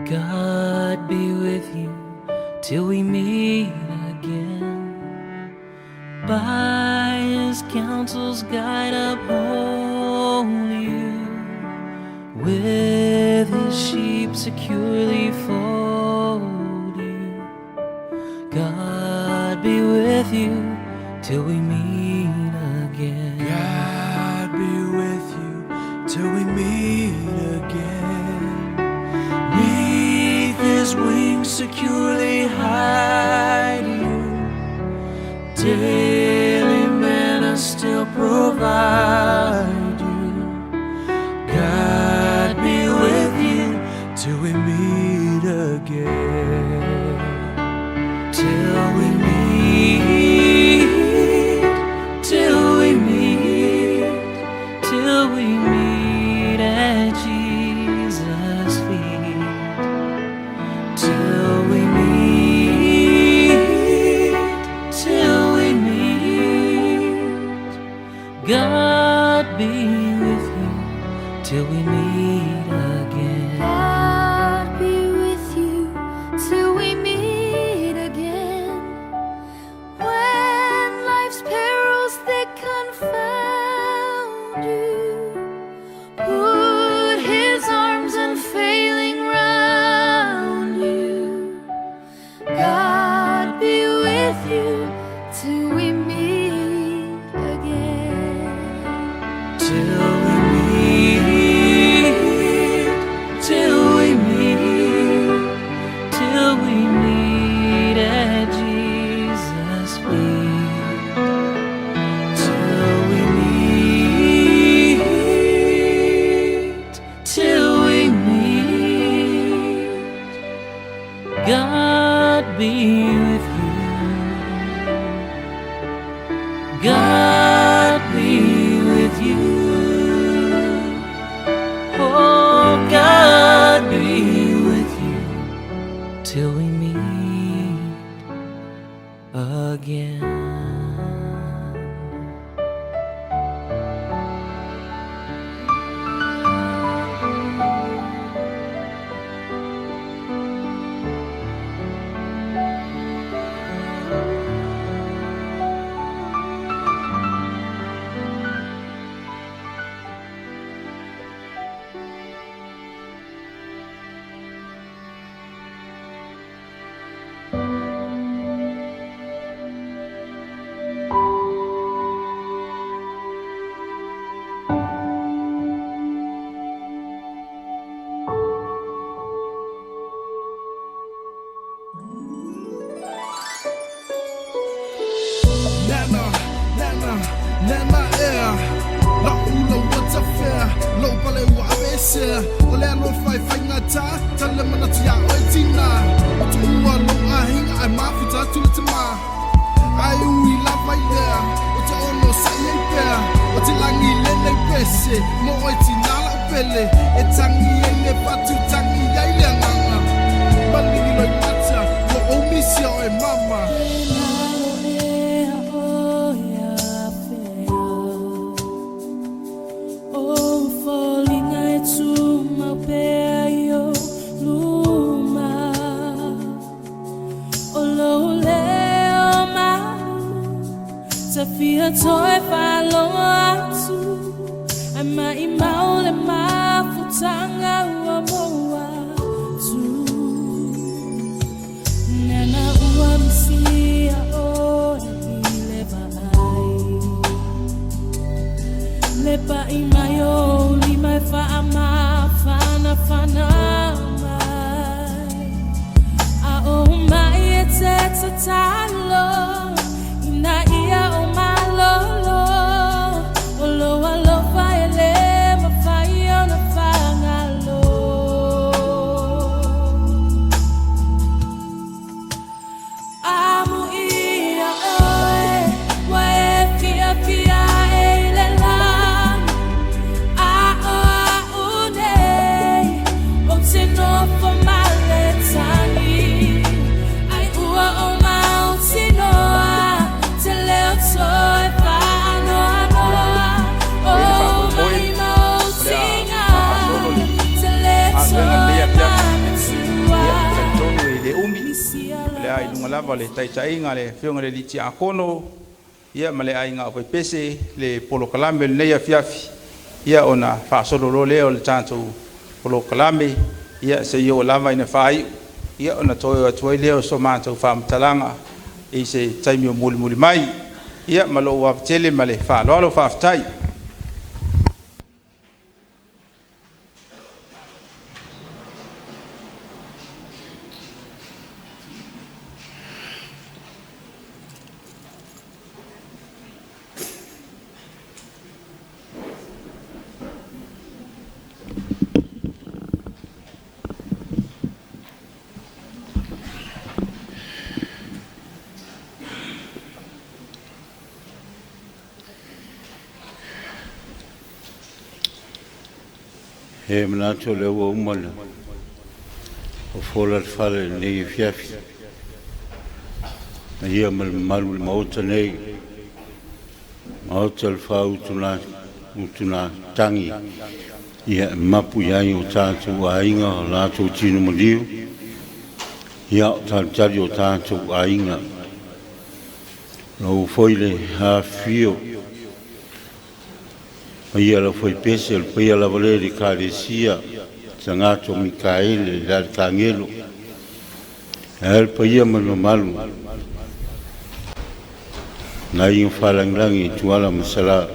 God be with you till we meet again. By his counsel's guide uphold you. With his sheep securely fold you. God be with you till we meet again. God be with you till we meet again. Neath his wings securely hide you. Daily manna still provide you. God be with you till we meet again. Till we meet, till we meet, till we meet at Jesus' feet. Till we meet, till we meet, God be with you till we meet again. God be with you till we meet again. When life's perils they confound you, put his arms unfailing round you. God be with you till we meet again. Till we meet, till we meet, till we meet at Jesus' feet. Till we meet, till we meet, God be with you. God be with you. Oh, God be with you till we meet again. Nana, nana, nana ea. La ula ua tafea, lou pale ua aveesea. O le alofa e faigata, tale manatu iā oe tina. Ua tuua lou aiga ae mafuta atu le tamā. Ae ui lava i lea, ou te onosai ai pea. O te lagi lenei pese, mo oe tina lau pele. E tagi ai le fatu, tagi ai le agaga. Maligi loimata, ua ou misia oe mama. Fia toe whaloa atu Ai mai mau le mafutanga ua moa tu Nana ua misia oe i le vaai Le pa'i mai o lima e whaamawhana mai A o mai e te tatalo Ina ia o malolo O lou alofa e le mafai ona faagalo Amu luga lava o le taitaiga a le Afioga i le Tiakono ma le aiga aufaipese le polokalame o lenei afiafi, ona faasolo loa lea o le tatou polokalame seia oo lava ina faaiu, ona toe oo atu ai lea o se matou faamatalaga i se taimi o mulimuli mai. Ia ma lou ava tele ma le faaaloalo. Faafetai. E manatu o lea ua uma ona fofola le fala i lenei afiafi, le paia ma le mamalu o le Maota nei, Maota o le Faautugatagi e mapu i ai o tatou aiga, o latou tino maliu, o talitali o tatou aiga. Ua foi le afifio paia o le aufaipese, o le paia lava lea i le Ekalesia Sagato Mikaele le Alikagelo, ae a le paia ma le mamalu o Aiga Falagilagi Tuala ma Salã,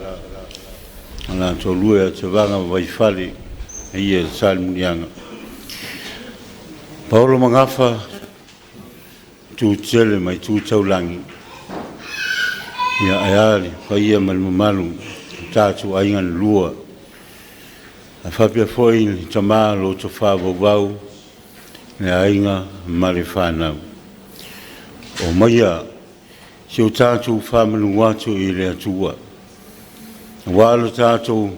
o la toalua ia Tevaga ma Vaifale, paia i le Salemuliaga, Paolo ma Gafa, Itu tetele ma itu taulagi, ae a le paia ma le mamalu o tatou aiga na lua, ae faapea foi le tama o lo o tofa Vauvau, le aiga ma le fanau. Omaia se i o tatou faamanu atu i le Atua, aua lo tatou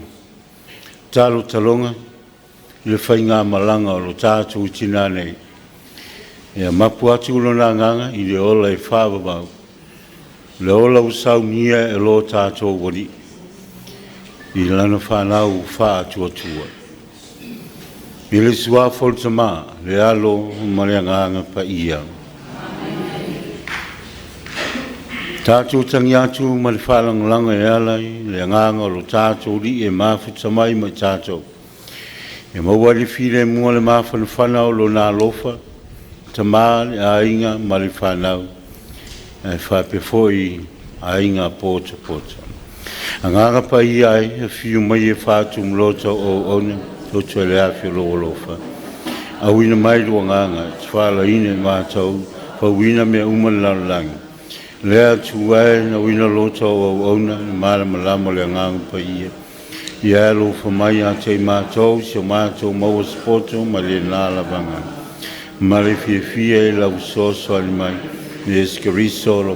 talotaloga i le faigamalaga o lo tatou tina nei, ia mapu atu Lona Agaga i le ola e faavavau, le ola ua saunia e lo tatou Alii i Lana fanau faatuatua. I le Suafa o le Tama, le Alo ma le Agaga Paia. Tatou tagi atu ma le faalagolago e ala i le agaga o lo tatou Alii e mafuta mai ma i tatou, e maua ai le filemu o le mafanafana o Lona alofa, Tama, le aiga ma le fanau, ae faapea foi aiga potapota. Agaga Paia e, afio mai e faatumalota o auauna, toto e le afi o lou alofa. Auina mai lou agaga e tofalaina i matou, fauina mea uma i le lalolagi. Le Atua e, na auina lota o auauna i le malamalama o le Agaga Paia, ia e alofa mai ia te i matou, si o matou maua se poto ma lena lavaga. Ma le fiafia i lau fesoasoani mai, Iesu Keriso lo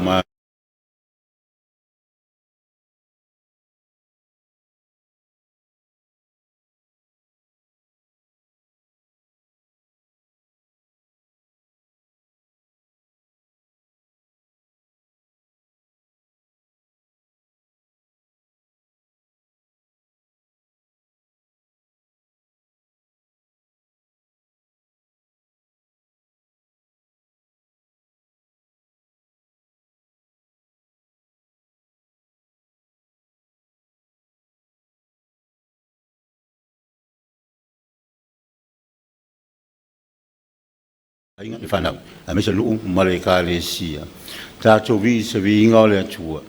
aiga, le fanau, aemaise le nuu ma le Ekalesia. Tatou vii i se viiga o le Atua.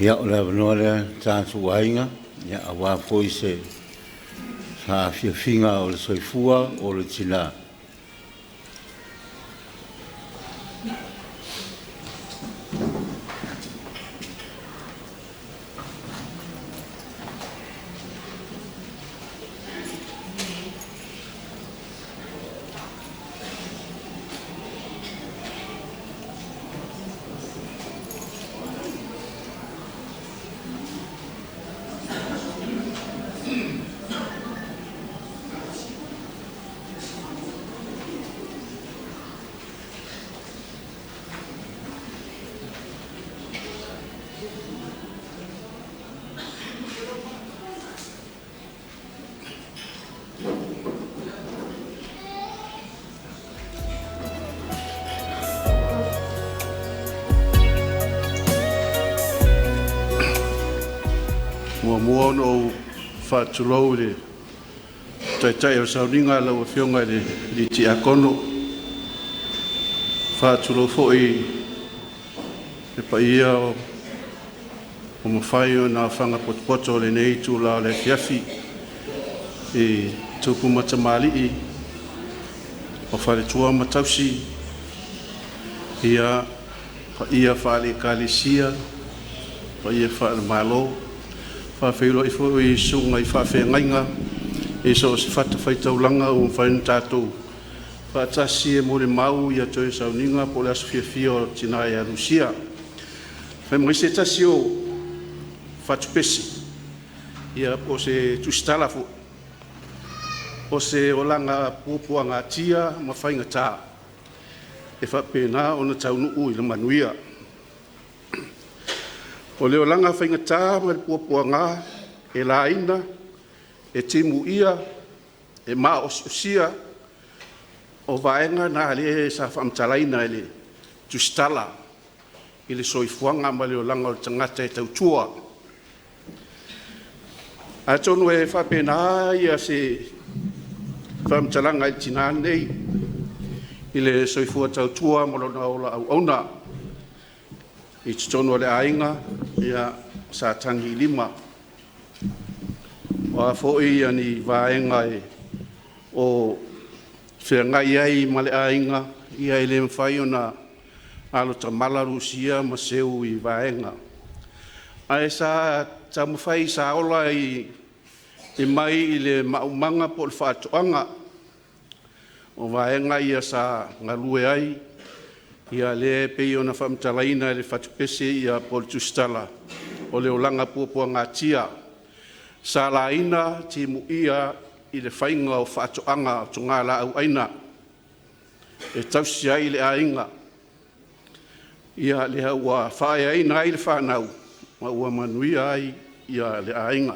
Ia, o le avanoa lea tatou aiga, ia aua foi se saafiafiga o le soifua o le tina. Muamua ona ou faatulou i le Taitai o le sauniga lau Afioga i le Tiakono, faatulou foi i le paia ua mafai ona aofaga potopoto i lenei itula o le afiafi i tupu ma tamalii o faletua ma tausi, paia faale-Ekalesia, paia faale-Malo. Faafeiloai foi i susuga i faafeagaiga i so o se fatafaitaulaga ua mafai ona tatou faatasi e molimau ia toe sauniga po o le aso fiafia o le Tina ia Lucia. Fai mai se tasi o fatu pese po o se tusitala foi, o se olaga puapuagatia ma faigata e faapena ona taunuu i le manuia. O le olaga faigata ma le puapuaga, e laina, e timuia, e maosiosia, o vaega na lea sa faamatalaina e le tusitala i le soifuaga ma le olaga o le tagata e tautua. Atonu e faapena se faamatalaga i le tina lenei i le soifua tautua ma lona ola auauna i totonu o le aiga, sa tagi i lima. O a foi ni vaega o feagai ai ma le aiga, ia e le mafai ona alo tamala Lucia ma seu i vaega, ae sa taumafai sa ola mai le maumaga po o le faatoaga. O vaega ia sa galue ai, lea e pei ona faamatalaina e le fatu pese po o le tusitala, o le olaga puapuagatia. Sa laina timuia i le faiga o faatoaga o togalaau aina e tausi ai le aiga, lea ua faaeaina ai le fanau ma ua manuia ai le aiga.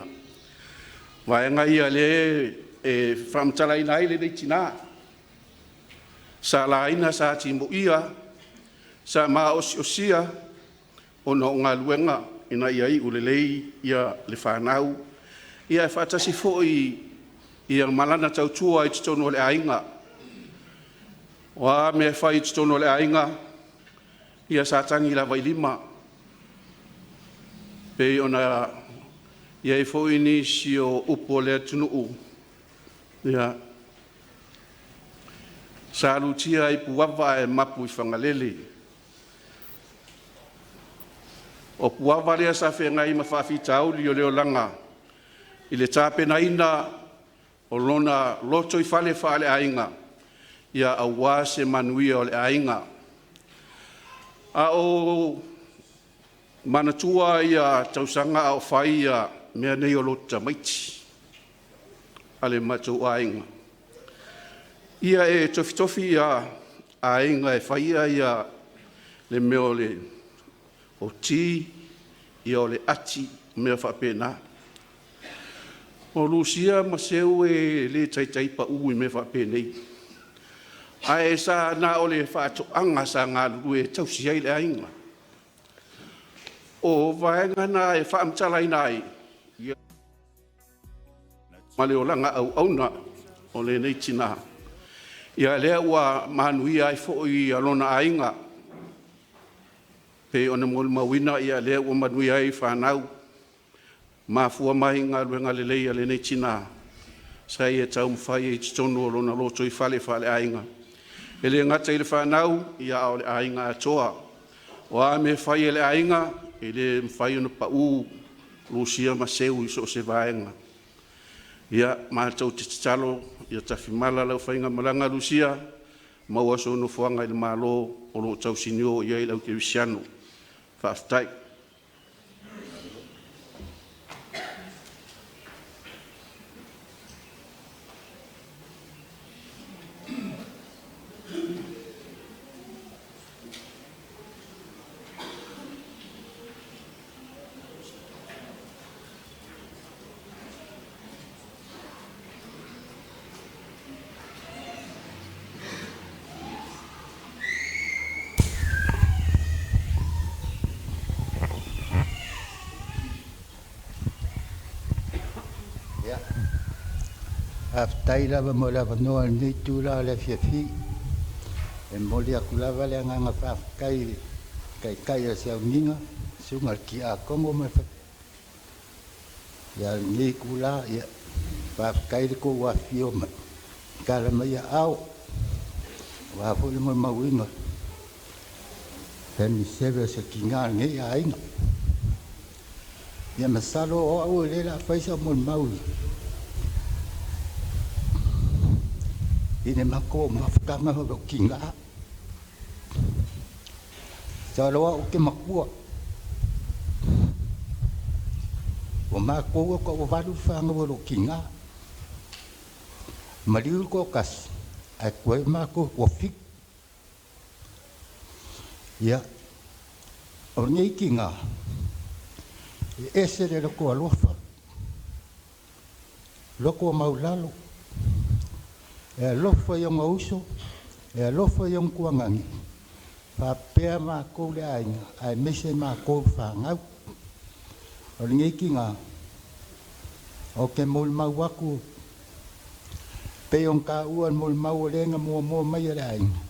O vaega ia o lea e faamatalaina ai lenei tina, sa laina sa timuia, sa maosiosia ona o galuega ina ia iu lelei le fanau, ae faatasi foi ma lana tautua i totonu o le aiga. O a mea e fai i totonu o le aiga, ia sa tagi lava i lima, pei ona i ai foi nisi o upu a le atunuu, ia, sa lutia i Puava ae mapu i Fagalele. O Puava lea sa feagai ma faafitauli o le olaga i le tapenaina o lona lotoifale faaleaiga aua se manuia o le aiga. A o manatua tausaga a o fai mea nei o lotu tamaiti a le matou aiga, ia e tofitofi aiga e faia le mea o ti, o le ati, ma mea faapena. O Lucia ma Seu e le taitai pau i mea faapenei, ae sa na o le faatoaga sa galulue e tausi ai le aiga. O vaega na e faamatalaina ai ma le olaga auauna o lenei tina, ia lea ua manuia ai foi lona aiga. Pei ona molimauina ia lea ua manuia ai fanau, mafua mai i galuega lelei a lenei tina sa ia taumafai ai i totonu o lona lotoifale faaleaiga. E le gata i le fanau, a o le aiga atoa. O a mea e fai a le aiga, e le mafai ona pau Lucia ma Seu i so o se vaega. Ia, matou te tatalo ia tafimala lau faigamalaga Lucia, maua sou nofoaga i le Malo o lo o tausinio i ai le aukerisiano. Faafetai. Faafetai lava mo le avanoa i lenei itula o le afiafi. E momoli atu lava le agaga faafetai i le Taitai o le Siauniga, Susuga i le Tiakono ma le Ia lenei itula, ia, faafetai le tou afifio ma tala mai aao aua foi le molimauina family service a tina o lenei aiga. Ia masalo o au o lea o le a fai sau molimau i le matou mafutaga ma lou tina. Masalo au ou te matua. Ua matou e toavalu le fanau a lou tina. Maliu le toatasi, ae tuai matou toafitu. Ia, o lenei tina, e ese le loto alofa, loto maulalo, e alofa i ona uso, e alofa i ona tuagani, faapea matou le aiga, aemaise matou fanau. O lenei tina, ou te molimau atu, pei ona taua le molimau o le na muamua mai e le aiga.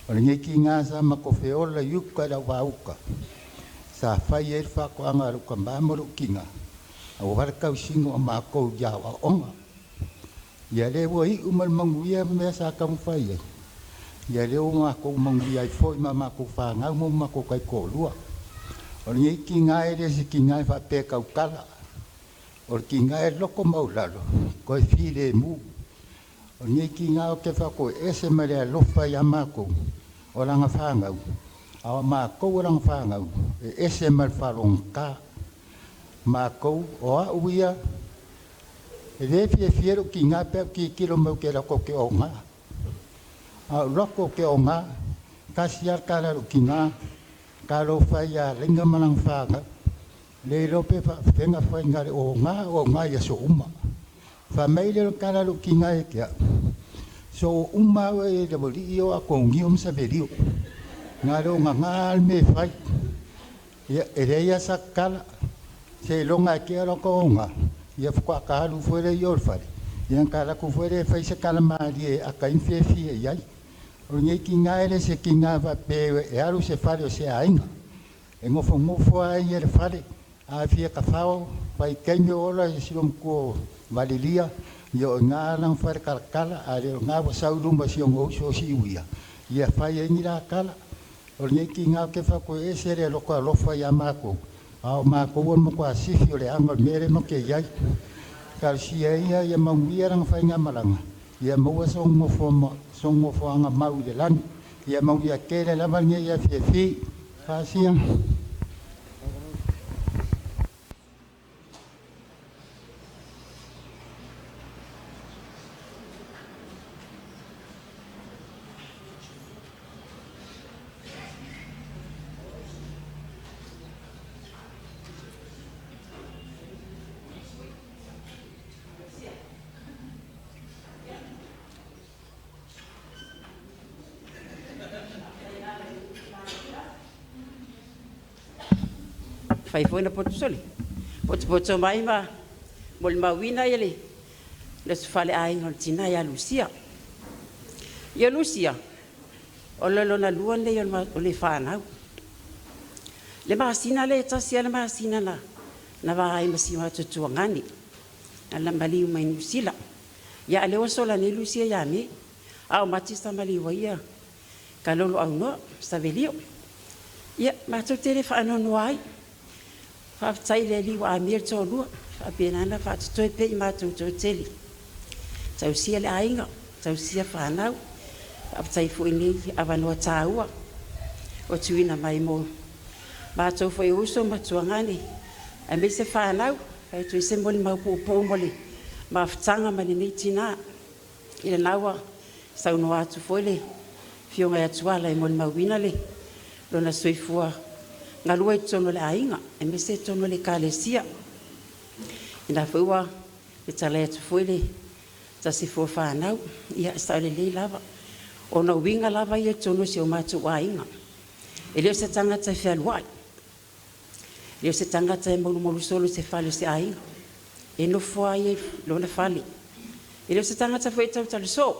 O lenei tina sa matou feola i uta i le auvaauta, sa fai ai le faatoaga a lou tama ma lou tina, aua le tausiga o matou i aoaoga. Ia lea ua iu ma le manuia mea sa taumafai ai, ia lea ua matou manuia ai foi ma matou fanau ma matou taitoalua. O lenei tina e le o se tina e faapea e tautala, o le tina e loto maulalo, toe filemu. O lenei tina ou te fai e ese mai le alofa ia matou o lana fanau, a o matou o lana fanau, e ese mai le faalogogata. Matou, o au ia, e le fiafia lou tina pe a ou tilotilo mai ou te alu atu ou te oga. A ou alu atu ou te oga, tasi lava le tala a lou tina, talofa e ia Laina ma lana fanau, le iloa pe faapefea ona fai na o le oga oga i aso uma. Fai mai lea o le tala a lou tina ia te au, so ua uma lava oe e le aualii ia o Akonio ma Savelio, na o le ogaga lava le mea e fai. Ia, e leai lava sa tatala, seiloga e tea lota oga, ia faatoa ta alu foi lea i o i le fale, ia ona ta alu atu foi lea e fai se tala malie e ata ai ma fiafia i ai. O lenei tina e le se tina faapea e alu i se fale o se aiga. E nofonofo lava ia i le fale, a fia tafao, vaitaimi o ola i si olomatua o Valelia, ia o i ina lana fale talatala, a le o lena ua sau i luma o si ona uso o Siuia, ia fai ai ni la tala. O lenei tina ou te fai atu e ese le loto alofa ia matou, a o matou o le matua sifi o le aga o le mea lea matou te i ai. Talosia ia ia manuia lana faigamalaga, ia maua sona nofoaga mau i le lagi. Ia manuia tele lava lenei afiafi. Fasia. Fai foi na poto sole potopoto mai ma molimauina le aso faleaiga o le tina ia Lucia. Ia Lucia, o le lona lua lenei o le fanau. Le masina lea e tasi lava le masina na na va ai ma si o matou tuagane na maliu mai Niu Sila. Ia a o lea ua sola nei Lusia ia Me, a o Mati sa maliu ai ia Kalolo Aunoa Savelio. Ia, matou te le faanoanoa ai, faafetai i le Alii ua amia le toalua, faapena ona faatotoe pea i matou toatele, tausia le aiga, tausia fanau. Faafetai foi i lenei avanoa taua ua tuuina mai mo matou foi o uso ma tuagane aemaise fanau, e fai atu ai se molimau puupuu mo le mafutaga ma lenei tina. Ia lena ua saunoa atu foi le Afioga ia Tuala e molimauina lona soifua galue i totonu o le aiga aemaise totonu o le Ekalesia. O lena foi ua fetalai atu foi le tasi foi o fanau, ia e sao lelei lava. O ona uiga lava ia i totonu o si o matou aiga, e le o se tagata e fealuai, e le o se tagata e malumalu solo i se fale o se aiga, e nofo lava ia i lona fale. E le o se tagata foi e tautala soo,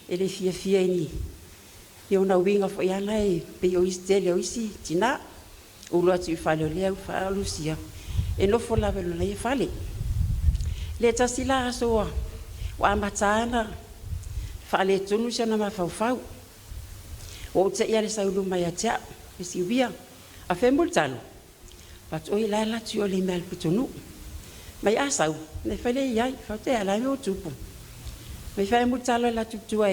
e le fiafia i ni ona uiga foi lava la e pei o le tele o isi tina, ulu atu i fale o lea a o Lusia e nofo lava i lona ia fale. Le tasi la aso ua amata lava ona faaletonu si ona mafaufau, ua ou te'i lava i le sau i luma ia te au, Siuvia, a o fea e Mulitalo? Ou fai atu, oi o la e alu atu i o i le mea a le pitonuu. Fai mai, a sau? Ona fai lea i ai. Ou fai atu, ae a? O le a le mea ua tupu? Fai mai Mulitalo e alu atu i tua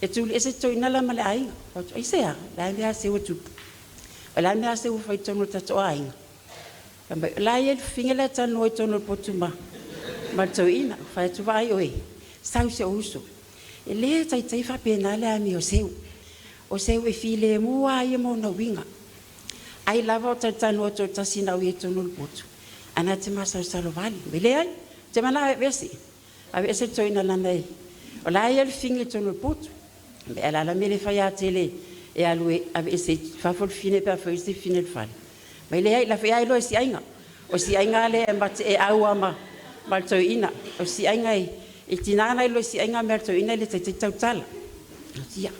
e tuli ese le toeaina la ma le aiga. Ou fai atu, aisea? O le a le mea a Seu ua tupu? O le a le mea a Seu ua fai i totonu o le tatou aiga? Fai mai, o la e i ai le fafine la e talanoa i totonu o le potu ma le toeaina. Ou fai atu, vaai oe, sau si ou uso, e le taitai faapena le amio a Seu. O Seu e filemu lava ia ma ona uiga. Ai lava o talatalanoa toatasi na o ia i totonu o le potu, ae na te masalosalo vale. Fai mai, leai, ou te manao e aveese, aveese le toeaina leaga o la e i ai le fafine i totonu o le potu. Ae o le a la le mea e le fai ia Tele e alu e aveese i fafo le fafine pe afai o isi fafine o le fale? Fai mai, leai, o la foi e iloa e si aiga. O si aiga lea e au lava ma le toeaina. O si aiga e tiga ona iloa e si aiga mea a le toeaina e le taitai tautala. Ia,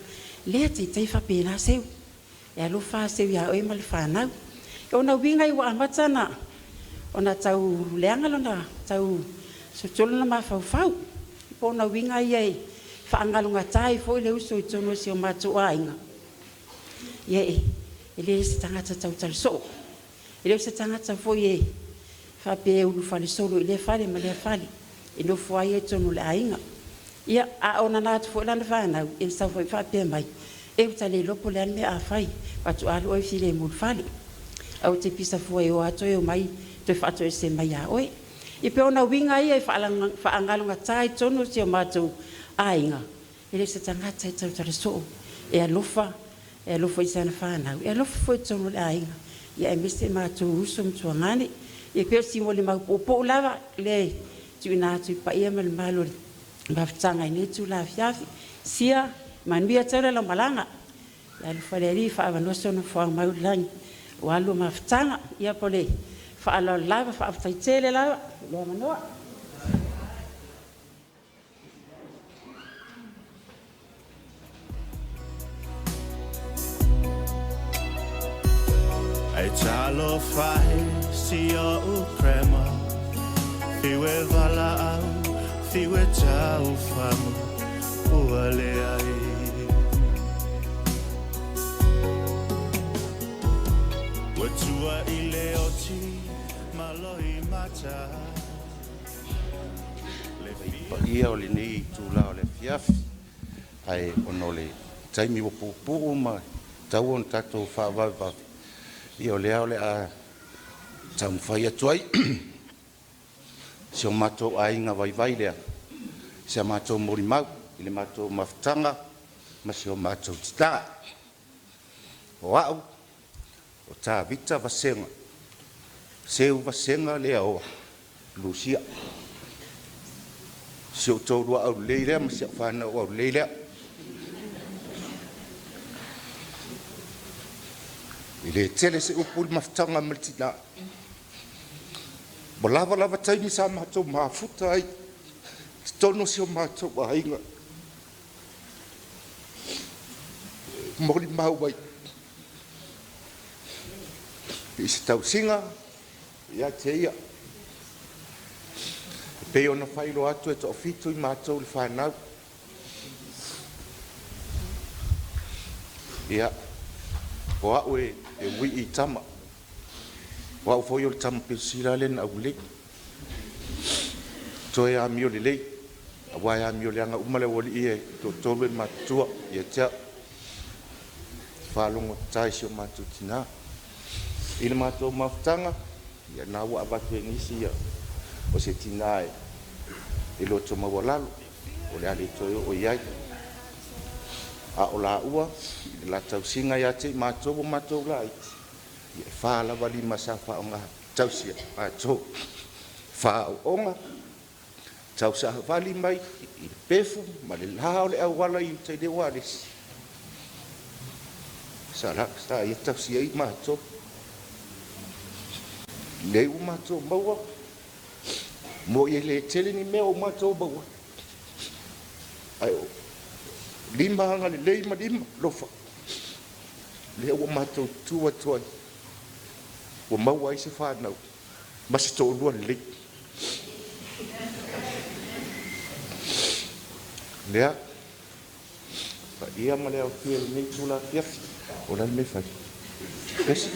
le taitai faapena Seu, e alofa lava Seu ia oe ma le fanau. O ona uiga ua amata ona tau leaga lona tau sosolo lona mafaufau. Po o ona uiga ia e faagalugata ai foi le uso i totonu o si o matou aiga. Ia, e le o se tagata tautala soo, e le o se tagata foi e faapea e ulufale solo i lea fale ma lea fale, e nofo lava ia i totonu o le aiga. Ia, a o nana atu foi la ana fanau, ia na sau foi faapea mai, e ua ta le iloa po o le a le mea a fai, avatu alu oe filemu i le fale, aua e te pisa fua e o lava toe omai toe faatoese mai ia oe. E pei o ona uiga ia e faagalugata ai i totonu o si o matou aiga, e le o se tagata e tautala soo, e alofa, e alofa i ana fanau, e alofa foi i totonu o le aiga, aemaise matou uso ma tuagane. Ia pei o si molimau puupuu lava lea e tuuina atu i le paia ma le mamalu o le mafutaga i lenei itula afiafi. Sia, manuia tele lau malaga, ia alofa le Alii faaavanoa so nofoaga mau i le lagi aua lua mafutaga. Ia ma le faaaloalo lava, faafetai tele lava mo le avanoa. Ae talofa e si o'u grandma, Fiu e valaau, fiu e taufamu, ua leai. Ua tua i le oti ma loi mata. Le Paia o lenei itulā o le afiafi, ae ona o le taimi ua puupuu ma tatau ona tatou faavavevave, ia o lea o le a taumafai atu ai si o matou aiga vaivai lea, si a matou molimau i le matou mafutaga ma si o matou tina. O au, o Tavita Vasega, Seu Vasega Leaoa, Lusia. Si ou toalua aulelei lea ma si au fanau aulelei lea. E le tele se upu i le mafutaga ma le tina. Ua lava lava taimi sa matou mafuta ai totonu o si o matou aiga. Molimau ai. I se tausiga ia te ia. E pei ona faailoa atu e toafitu i matou le fanau. Ia, o au e uii i tama. O au foi o le tama pesila lea na aulelei. Toe amio lelei, aua e amio leaga uma le aualii e toatolu e matutua ia te au. Faalogo tata i si o matou tina. I le matou mafutaga, ia na ua avatu e nisi ia o se tina e loto maualalo, o le a le toe oo i ai. A o laua, i le la tausiga ia te i matou o matou laiti, ia e fa lava lima sa faaaoga tausia matou. Fa aoaoga, tausavali mai i le pefu ma le la o le auala i uta i le ualesi. Sa ia tausia ai matou. Lea ua matou maua, mo i le tele ni mea o matou maua. Ai o, lima anga le lei ma lima, lofa. Lea ua matou tu atu ai, ua maua ai se whanau, ma se to'olua lelei. Lea, paia ma le aofia i lenei itula afiafi. O le a le mea e fai? Pese?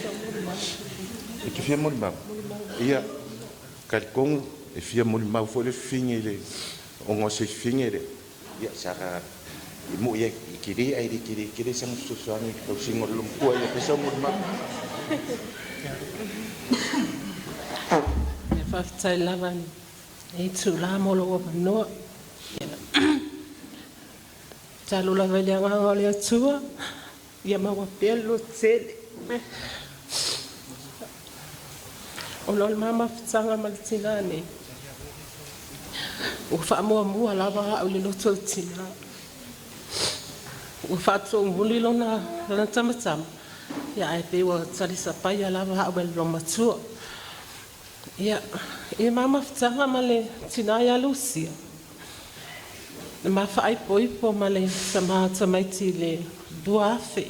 E te fia molimau? Ia, talitonu e fia molimau foi le fafine i le ona o se fafine lea. Ia, sa e moi e tele ae le tele tele sana fesoasoani i le tausiga o le loomatua. Ia, pese au molimau. Ia faafetai lava i itulā mo lou avanoa. Ia, tatalo lava i le agaga o le Atua ia maua pea le lototele. Ona o le ma mafutaga ma le tinā nei, ua faamuamua lava au i le loto o le tinā. Ua faatoomuli lona tamatama, ia ae pei ua talisapaia lava au e le loomatua. Ia, i le ma mafutaga ma le tinā ia Lusia, le ma faaipoipo ma le tama tamaiti i le 2000.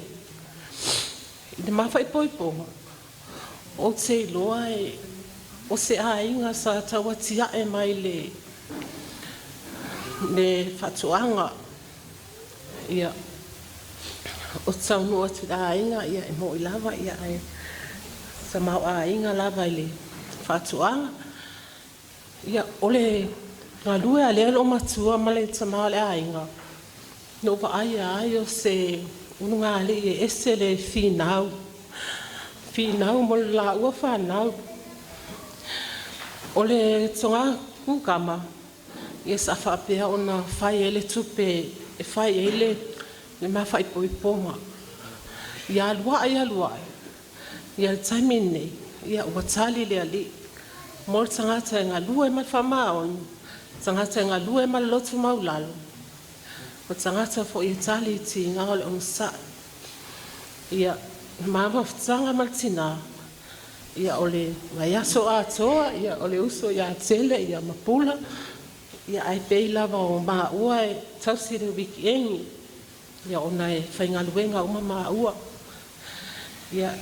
I le ma faaipoipoga, o te iloa e o se aiga sa tauatiae mai le faatoaga. Ia, o taunuu atu i le aiga, ia e moi lava, ia ae sa aiga lava i le faatoaga. Ia, o le galue a lea loomatua ma le tama o le aiga, na ou vaai ai o se ulugalii e ese le finau. Finau mo le laua fanau. O le toga kukama, ia sa faapea ona fai ai le tupe e fai ai le mafaipoipoga. Ia aluae aluae, ia le taimi nei, ia ua tali le alii. Mo le tagata e galue ma le faamaoni, tagata e galue ma le loto maulalo, o tagata foi e tali i tiga o le onosai. Ia, ma mafutaga ma le tinā, ia o le vaiaso atoa, ia o le uso ia tele, ia mapula, ia ae pei lava o maua e tausi le wikiengi, ia ona e faigaluega uma maua. Ia,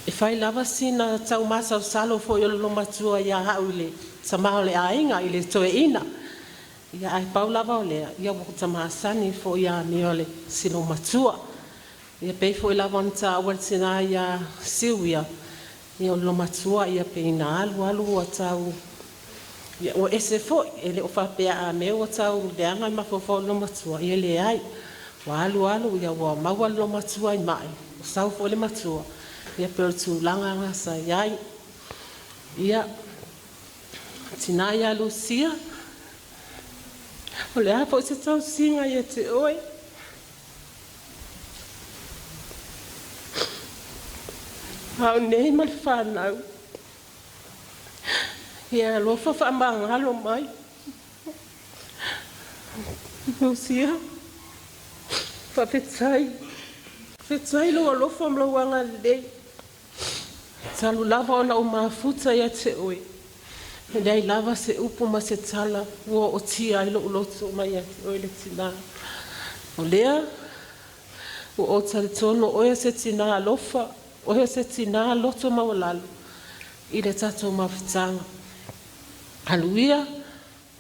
e fai lava sina taumasalosalo foi o le loomatua ia au i le tama o le aiga i le toeaina. Ia ae pau lava o lea, ia ua tamasani foi ia amio le silomatua. Ia pei foi lava ona taua e le tina ia Siuia, ia o le loomatua ia pei na alu alu ua tau ia ua ese foi e le o faapea a mea ua tau leaga le mafaufau o le loomatua, ia leai. Ua alu alu ia ua maua le loomatua i mai, ua sau foi le matua, ia pei o le tulaga lena sa i ai. Ia, tina ia Lusia, o le a foi se tausiga ia te oe. Au nei ma le whanau. Ia alofa faamagalo mai. Lusia, faafetai. Faafetai lou alofa ma lou agalelei. Talu lava ona ou mafuta ia te oe. E leai lava se upu ma se tala ua ootia ai lou loto mai ia te oe le tinā. O lea, ua ou talitonu o oe o se tinā alofa. Oe o se tinā loto maualalo i le tatou mafutaga. Haluia,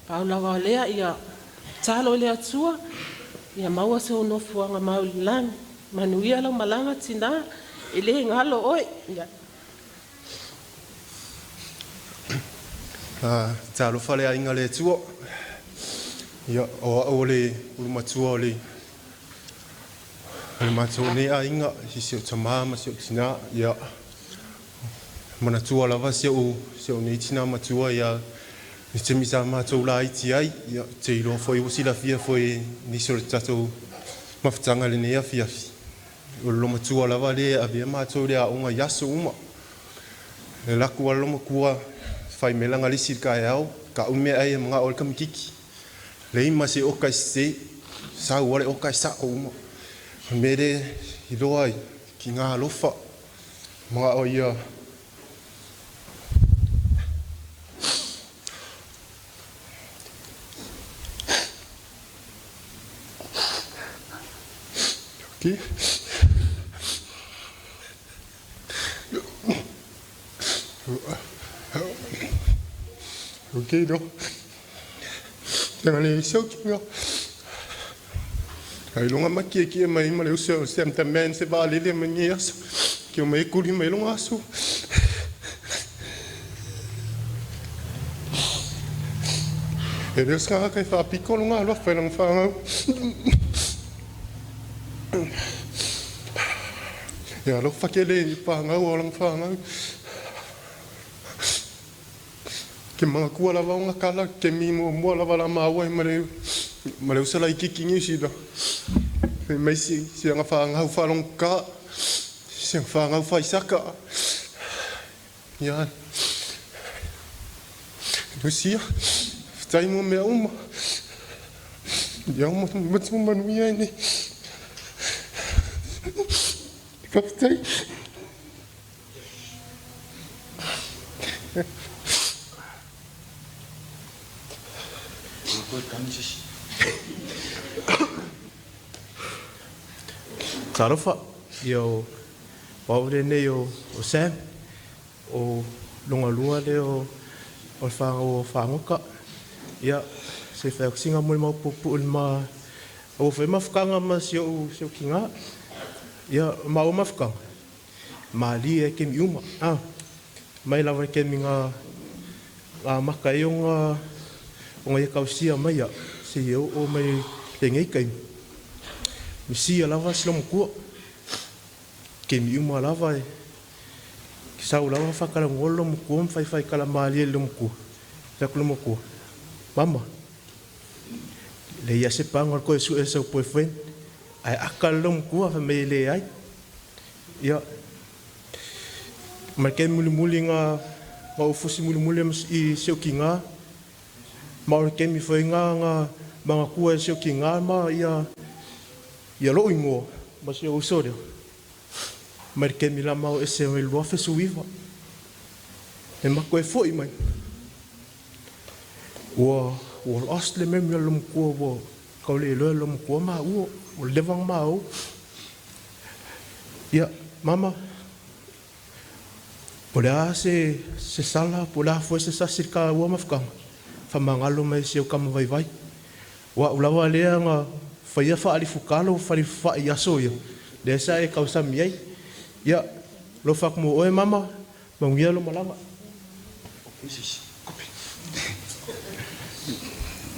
pau lava o lea ia tatalo i le Atua ia maua sou nofoaga mau i le lagi. Manuia lau malaga tinā, e le galo oe. Ia. Talofa le aiga le Atua. Ia, o au o le ulumatua o le o le matou nei aiga, i si ou tamā ma si ou tinā. Ia, manatua lava si ou si ou nei tinā matua ia i taimi sa matou laiti ai. Ia, ou te iloa foi ua silafia foi e nisi o le tatou mafutaga i lenei afiafi. O le lomatua lava lea e avea matou i le aoga i aso uma. E alu atu lava le lomatua fai mai lana lisi i le taeao, tau le meaai e manao ai le tamaitiiti. Leai ma se oka e sese, sau lava le oka e sao uma. O le mea lea e iloa ai, tiga alofa, manao ia Ok, no. Tega le sau kinga. Ai longa makie mai ma le uso sem ta men se va le le mani aso. Ki o mai kuli mai longa aso. E le oscar kai fa piko longa alofa i lana fanau. E alofa tele i fanau o lana fanau. Ke manatua lava ona kala, ke mi muamua lava la maua ai ma le ma le uso laitiiti Niu Sila. Fai mai si si ana fanau faalogogā, si ana fanau faaisaka. Ia, Lucia, faafetai mo mea uma. Ia uma ma manuia ai nei. Faafetai. Talofa, ia o au lenei o Sam, o lona lua lea o le fanau o Fagoka. Ia, se fai atu sina molimau puupuu i le ma aua foi mafutaga ma si ou tina. Ia, o maua mafutaga, malie e kemi uma. Ah, mai lava i le kemi na amata ai ona ia tausia mai au, seia oo mai lenei taimi. Misia lava si loomatua. Kemi uma lava e sau lava faatalanoa le loomatua ma faifai tala malie i le loomatua. Fai atu le loomatua, Mama, leai lava se paga o le toe sue o sau boyfriend. Ae aka le loomatua fai mai e leai. Ia, ma le taimi mulimuli na ou fusi mulimuli ai i si ou tina, ma o le taimi foi lena na manatua e si ou tina ma ia ia lou igoa ma si ou uso lea. Mai le taimi la ma o ese mai le 2019. E matou e foi mai. Ua ua lost le memory a le loomatua ua tau le iloa e le loomatua maua, ua leva ona maua. Ia, mama, po o le a se se sala, po o le a foi se sasi i le taua mafutaga, faamagalo mai si au tama vaivai. O au lava lea na faia faalifutalo, faalifufai i aso ia, lea sa e tausami ai. Ia, alofa atu mo oe mama, manuia lou malaga.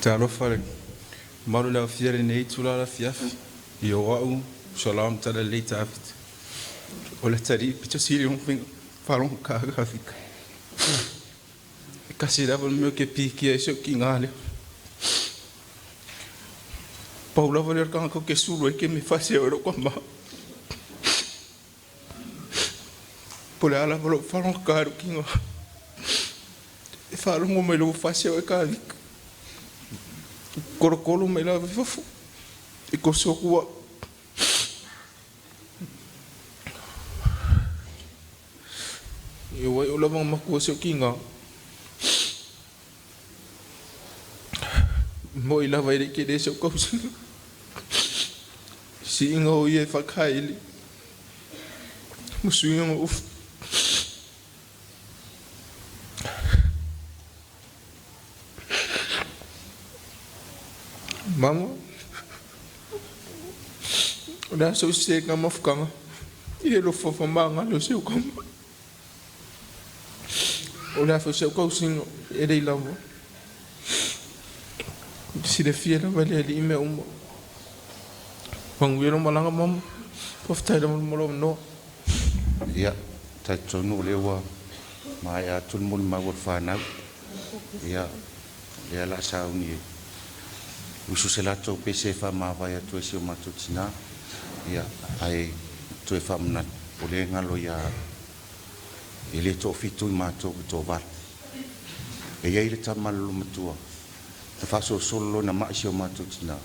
Talofa le mamalu i le aofia i lenei itula afiafi. I o au Shalom Talalelei Tafita. O le atalii pito sili ona faalogogā Kafika. E tasi lava le mea ou te pikia ai si ou tiga lea. Pau lava lea o le tagata ou te sulu ai ke me fasi ai lou tama. Po o le a lava lou faalogogā i lou tiga. E faalogo mai loa ua fasi au e Kavika. Kolokolo mai lava i fafo. E toso atu au. E ua iu lava ona matua si ou tiga. Moi lava e le i tele si ou tausaga. Siiga o ia e faakaele. Ma suiga ma ufu. Mama, o le a sou sesega mafukaga i le alofa faamagalo o si ou kama. O le a foi si au tausiga e lei lava. Silafia lava e le Alii mea uma. Manuia lou malaga mama. Faafetai lava mo lou avanoa. Ia, talitonu o lea ua maea atu le molimau a le fanau. Ia, lea la sauni e usu se latou pese e faamavae atu ai si o matou tinā. Ia, ae toe faamanatu, o lea e galo ia e le toafitu i matou e toavalu. E i ai le tama a le lolomatua na faasolosolo loa ina mai si o matou tinā.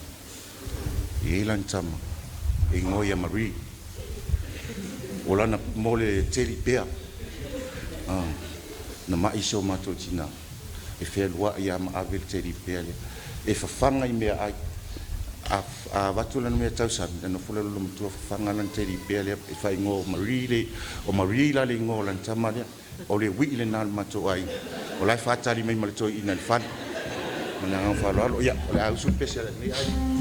E i ai lana tama e igoa ia Marie. O lana mo le teddy bear. Na mai si o matou tinā e fealuai lava ma ave le teddy bear lea. E fafaga i meaai. A avatu lana meatausami, ona nofo lea o le lolomatua fafaga lana teddy bear lea e faaigoa o Marie le, o Marie la le igoa o lana tama lea. O le uii lena o le matou aiga. O la e faatali mai ma le toeaina i le fale. Ma le agaga faaaloalo. Ia, o le a usu le pese a lenei aiga.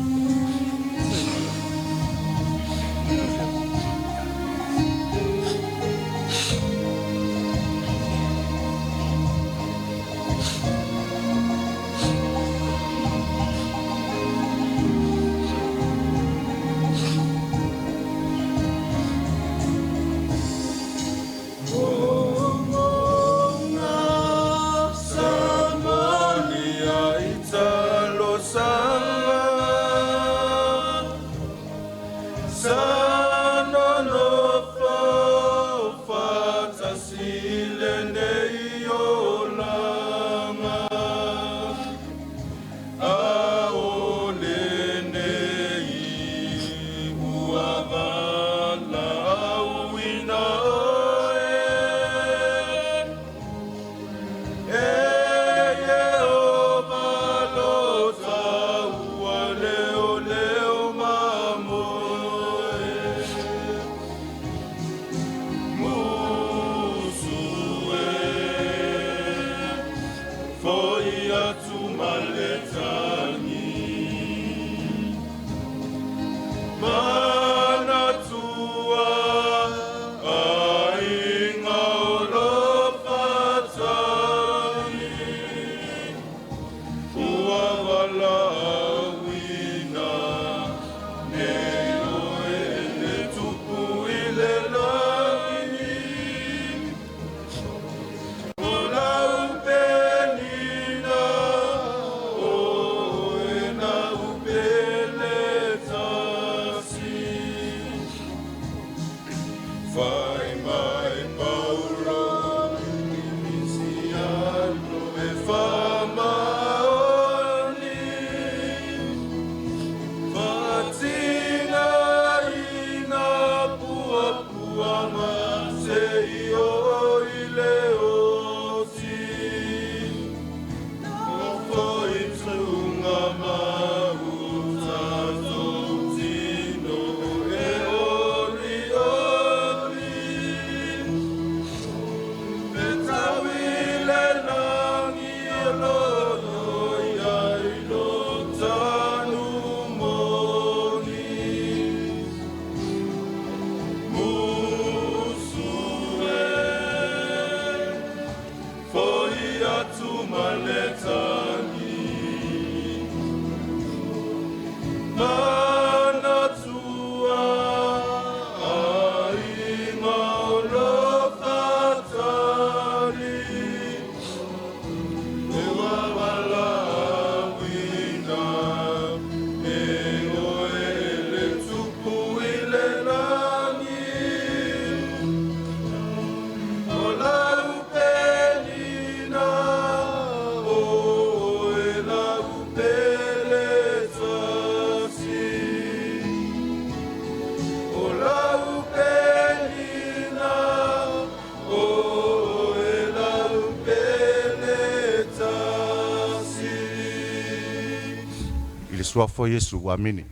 I le suafa o Iesu, amene.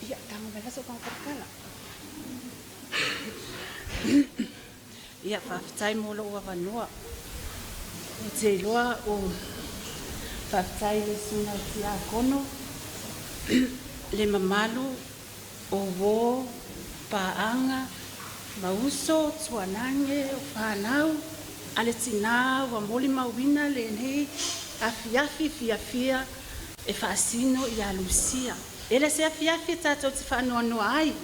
Ia, tago mai lava sou tago palapala. Ia, faafetai mo lou avanoa. Ou te iloa o faafetai i le Susuga i le Tiakono, le mamalu o uo, paaga ma uso, tuanage, o fanau a le tinā ua molimauina lenei afiafi fiafia e faasino ia Lucia. E le se afiafi tatou te faanoanoa ai,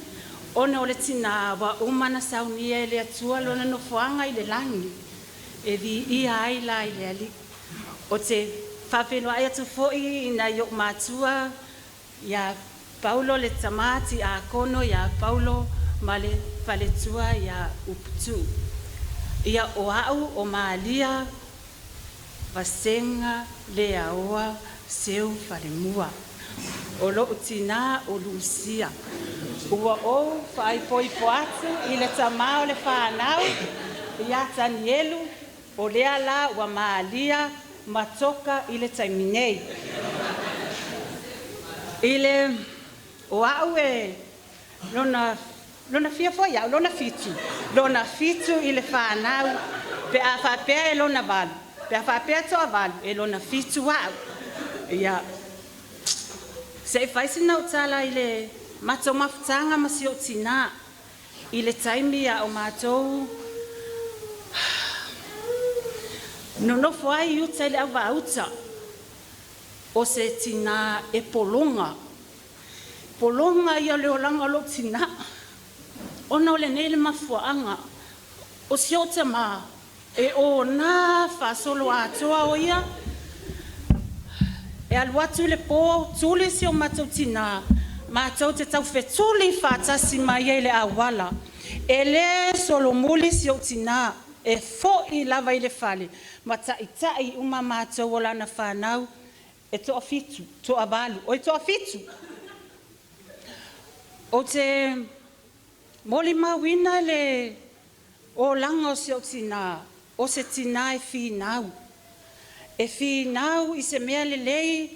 ona o le tinā ua uma ona saunia e le Atua lona nofoaga i le lagi, e viia ai la i le Alii. Ou te faafeiloai atu foi i nai ou matua ia Paulo le tama tiakono ia Paulo ma le faletua ia Uputuu. Ia o au o Malia Vasega Leaoa Seu Falemua. O lou tinā o Lucia. Ua ou faaipoipo atu i le tamā o le fanau ia Tanielu, o lea la ua malia ma toka i le taimi nei. I le o au e lona lona fia foi au, lona fitu, lona fitu i le fanau, pe a faapea e lona valu, pe a faapea e toavalu, e lona fitu au. Ia, se i fai sina ou tala i le matou mafutaga ma si ou tinā i le taimi a o matou nonofo ai i uta i le auvaauta. O se tinā e pologa, pologa ia o le olaga o lou tinā, ona o lenei le mafuaaga. O si ou tamā e ona faasoloatoa o ia, e alu atu i le po, tuli si o matou tinā, matou te taufetuli faatasi ma ia i le auala. E lē solomuli si ou tinā, e fo'i lava i le fale ma taʻitaʻi uma matou o lana fanau e toafitu, toavalu, oi toafitu. Ou te molimauina le olaga o si ou tinā, o se tinā e finau, e finau i se mea lelei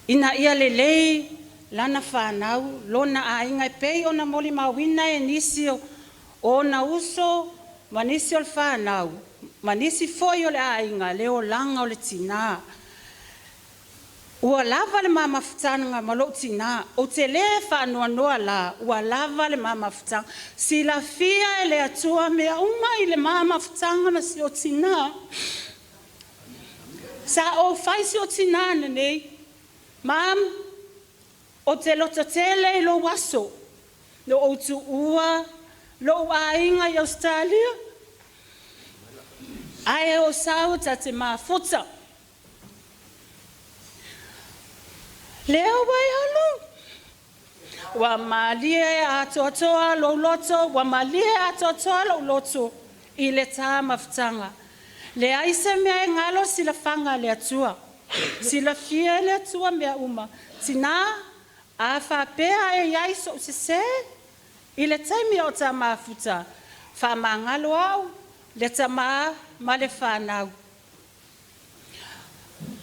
ina ia lelei lana fanau, lona aiga, e pei ona molimauina e nisi o ona uso ma nisi o le fanau ma nisi foi o le aiga le olaga o le tinā. Ua lava le ma mafutaga ma lou tinā, ou te lē faanoanoa la, ua lava le ma mafutaga. Silafia e le Atua mea uma i le ma mafutaga ma si ou tinā. Sa ou fai si ou tinā nanei, Mom, ou te lototele i lou aso, na ou tuua lou aiga i Ausetalia, ae o sau ta te mafuta. Lea ua e alu, ua malie atoatoa lou loto, ua malie atoatoa lou loto i le tā mafutaga. Leai se mea e galo silafaga a le Atua. Silafia e le Atua mea uma. Tinā, a faapea e i ai sou sesē i le taimi o ta mafuta, faamagalo au, le tamā ma le fanau.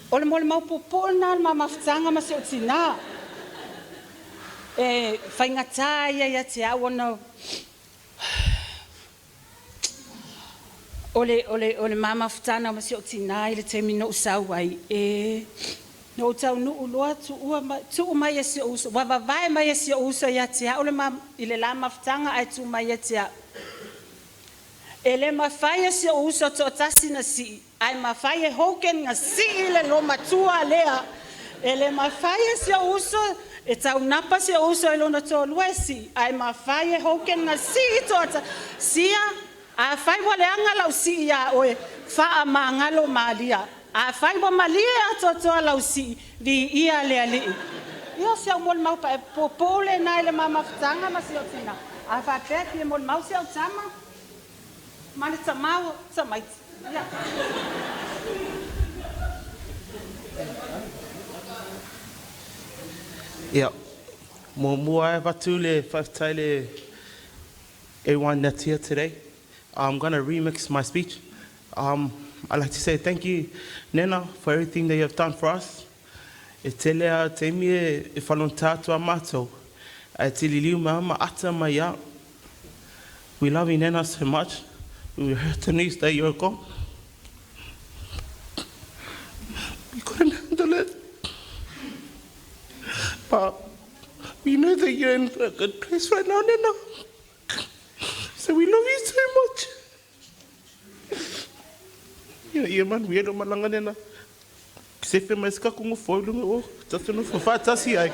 O le molimau puupuu lena o le ma mafutaga ma si ou tinā. E faigata ia ia te au ona o le ma mafutaga ma si ou tinā i le taimi na ou sau ai, e na ou taunuu loa tuua tuu mai e si ou uso, ua vavae mai e si ou uso ia te au le ma, i le la mafutaga ae tuu mai ia te au. E le mafai e si ou uso toatasi na sii, ae mafai e Hogan na sii le loomatua lea. E le mafai e si ou uso e taunapa si ou uso i lona toalua e sii, ae mafai e Hogan na sii toata. Sia, afai ua leaga lau sii iā oe, faamagalo malia. Afai ua malie atoatoa lau sii, viia le Alii. Ia o si au molimau puupuu lena i le ma mafutaga ma si ou tinā. A faapea e fia molimau si au tama ma le tamā o tamaiti. Ia. Ia, muamua e avatu le faafetai le everyone that's here today. I'm going to remix my speech. I'd like to say thank you, Nena, for everything that you have done for us. E tele a taimi e whalonta atu a mātou. Ae te liliu mai lava ma ata mai ia au. We love you Nana so much. We heard the news that you're gone. We couldn't handle it. But we know that you're in a good place right now, Nana. So we love you so much. Ia, ia manuia lou malaga Nana. Sefe mai se kako nofo i luga o tatou nofo faatasi ai.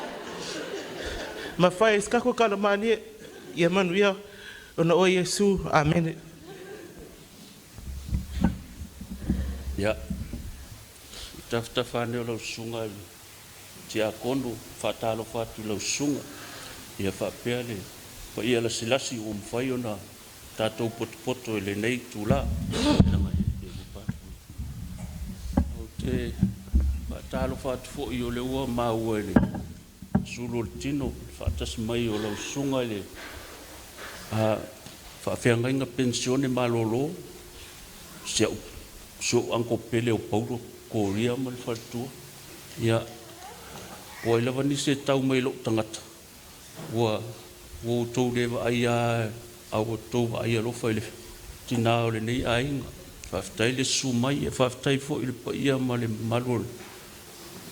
Ma fai ai se kako kalamālie. Ia manuia ona oe Iesu. Amene. Ia, i tafatafa ane o lau susuga i le Tiakono, faatalofa atu i lau susuga, ia faapea le paia lasilasi ua mafai ona tatou potopoto i lenei itula. Ou te faatalofa atu foi o lea ua maua i le sulu o le tino le faatasi mai o lau susuga i le faafeagaiga penisione malolo, si ou uncle pele o Paulo Koria ma le faletua. Ia, po o ai lava nisi e tau mai i lou tagata, Ua outou le vaai lava, a ua outou vaai alofa i le tina o lenei aiga. Faafetai le susu mai, e faafetai foi i le paia ma le mamalu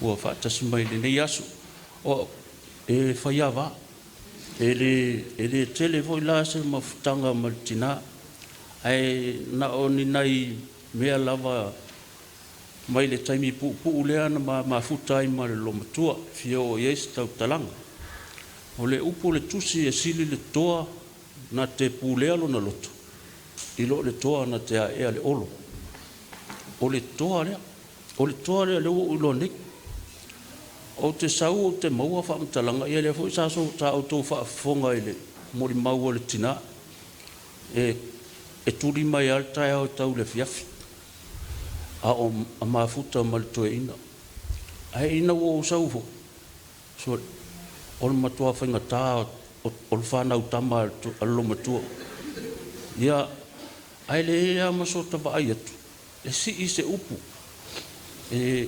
ua faatasi mai i lenei aso. O au, e faiava, e le tele foi la se mafutaga ma le tina, ae na o ni nai mea lava mai le taimi puupuu lea na ma mafuta ai ma le loomatua, e fia oo i ai se tautalaga. O le upu o le Tusi e sili le toa na te pulea lona loto i lo le toa na te aea le olo. O le toa lea, o le toa lea lea ua ou iloa nei. Ou te sau ou te maua faamatalaga, ia lea foi sa outou faafofoga i le molimau a le tina, e tuli mai lava le taeao e tau i le afiafi. A o mafuta ma le toeaina. Ae ina ua ou sau foi, sole, o le matua faigata o le fanau tama a le loomatua. Ia, ae leai lava ma sota vaai atu e sii se upu, e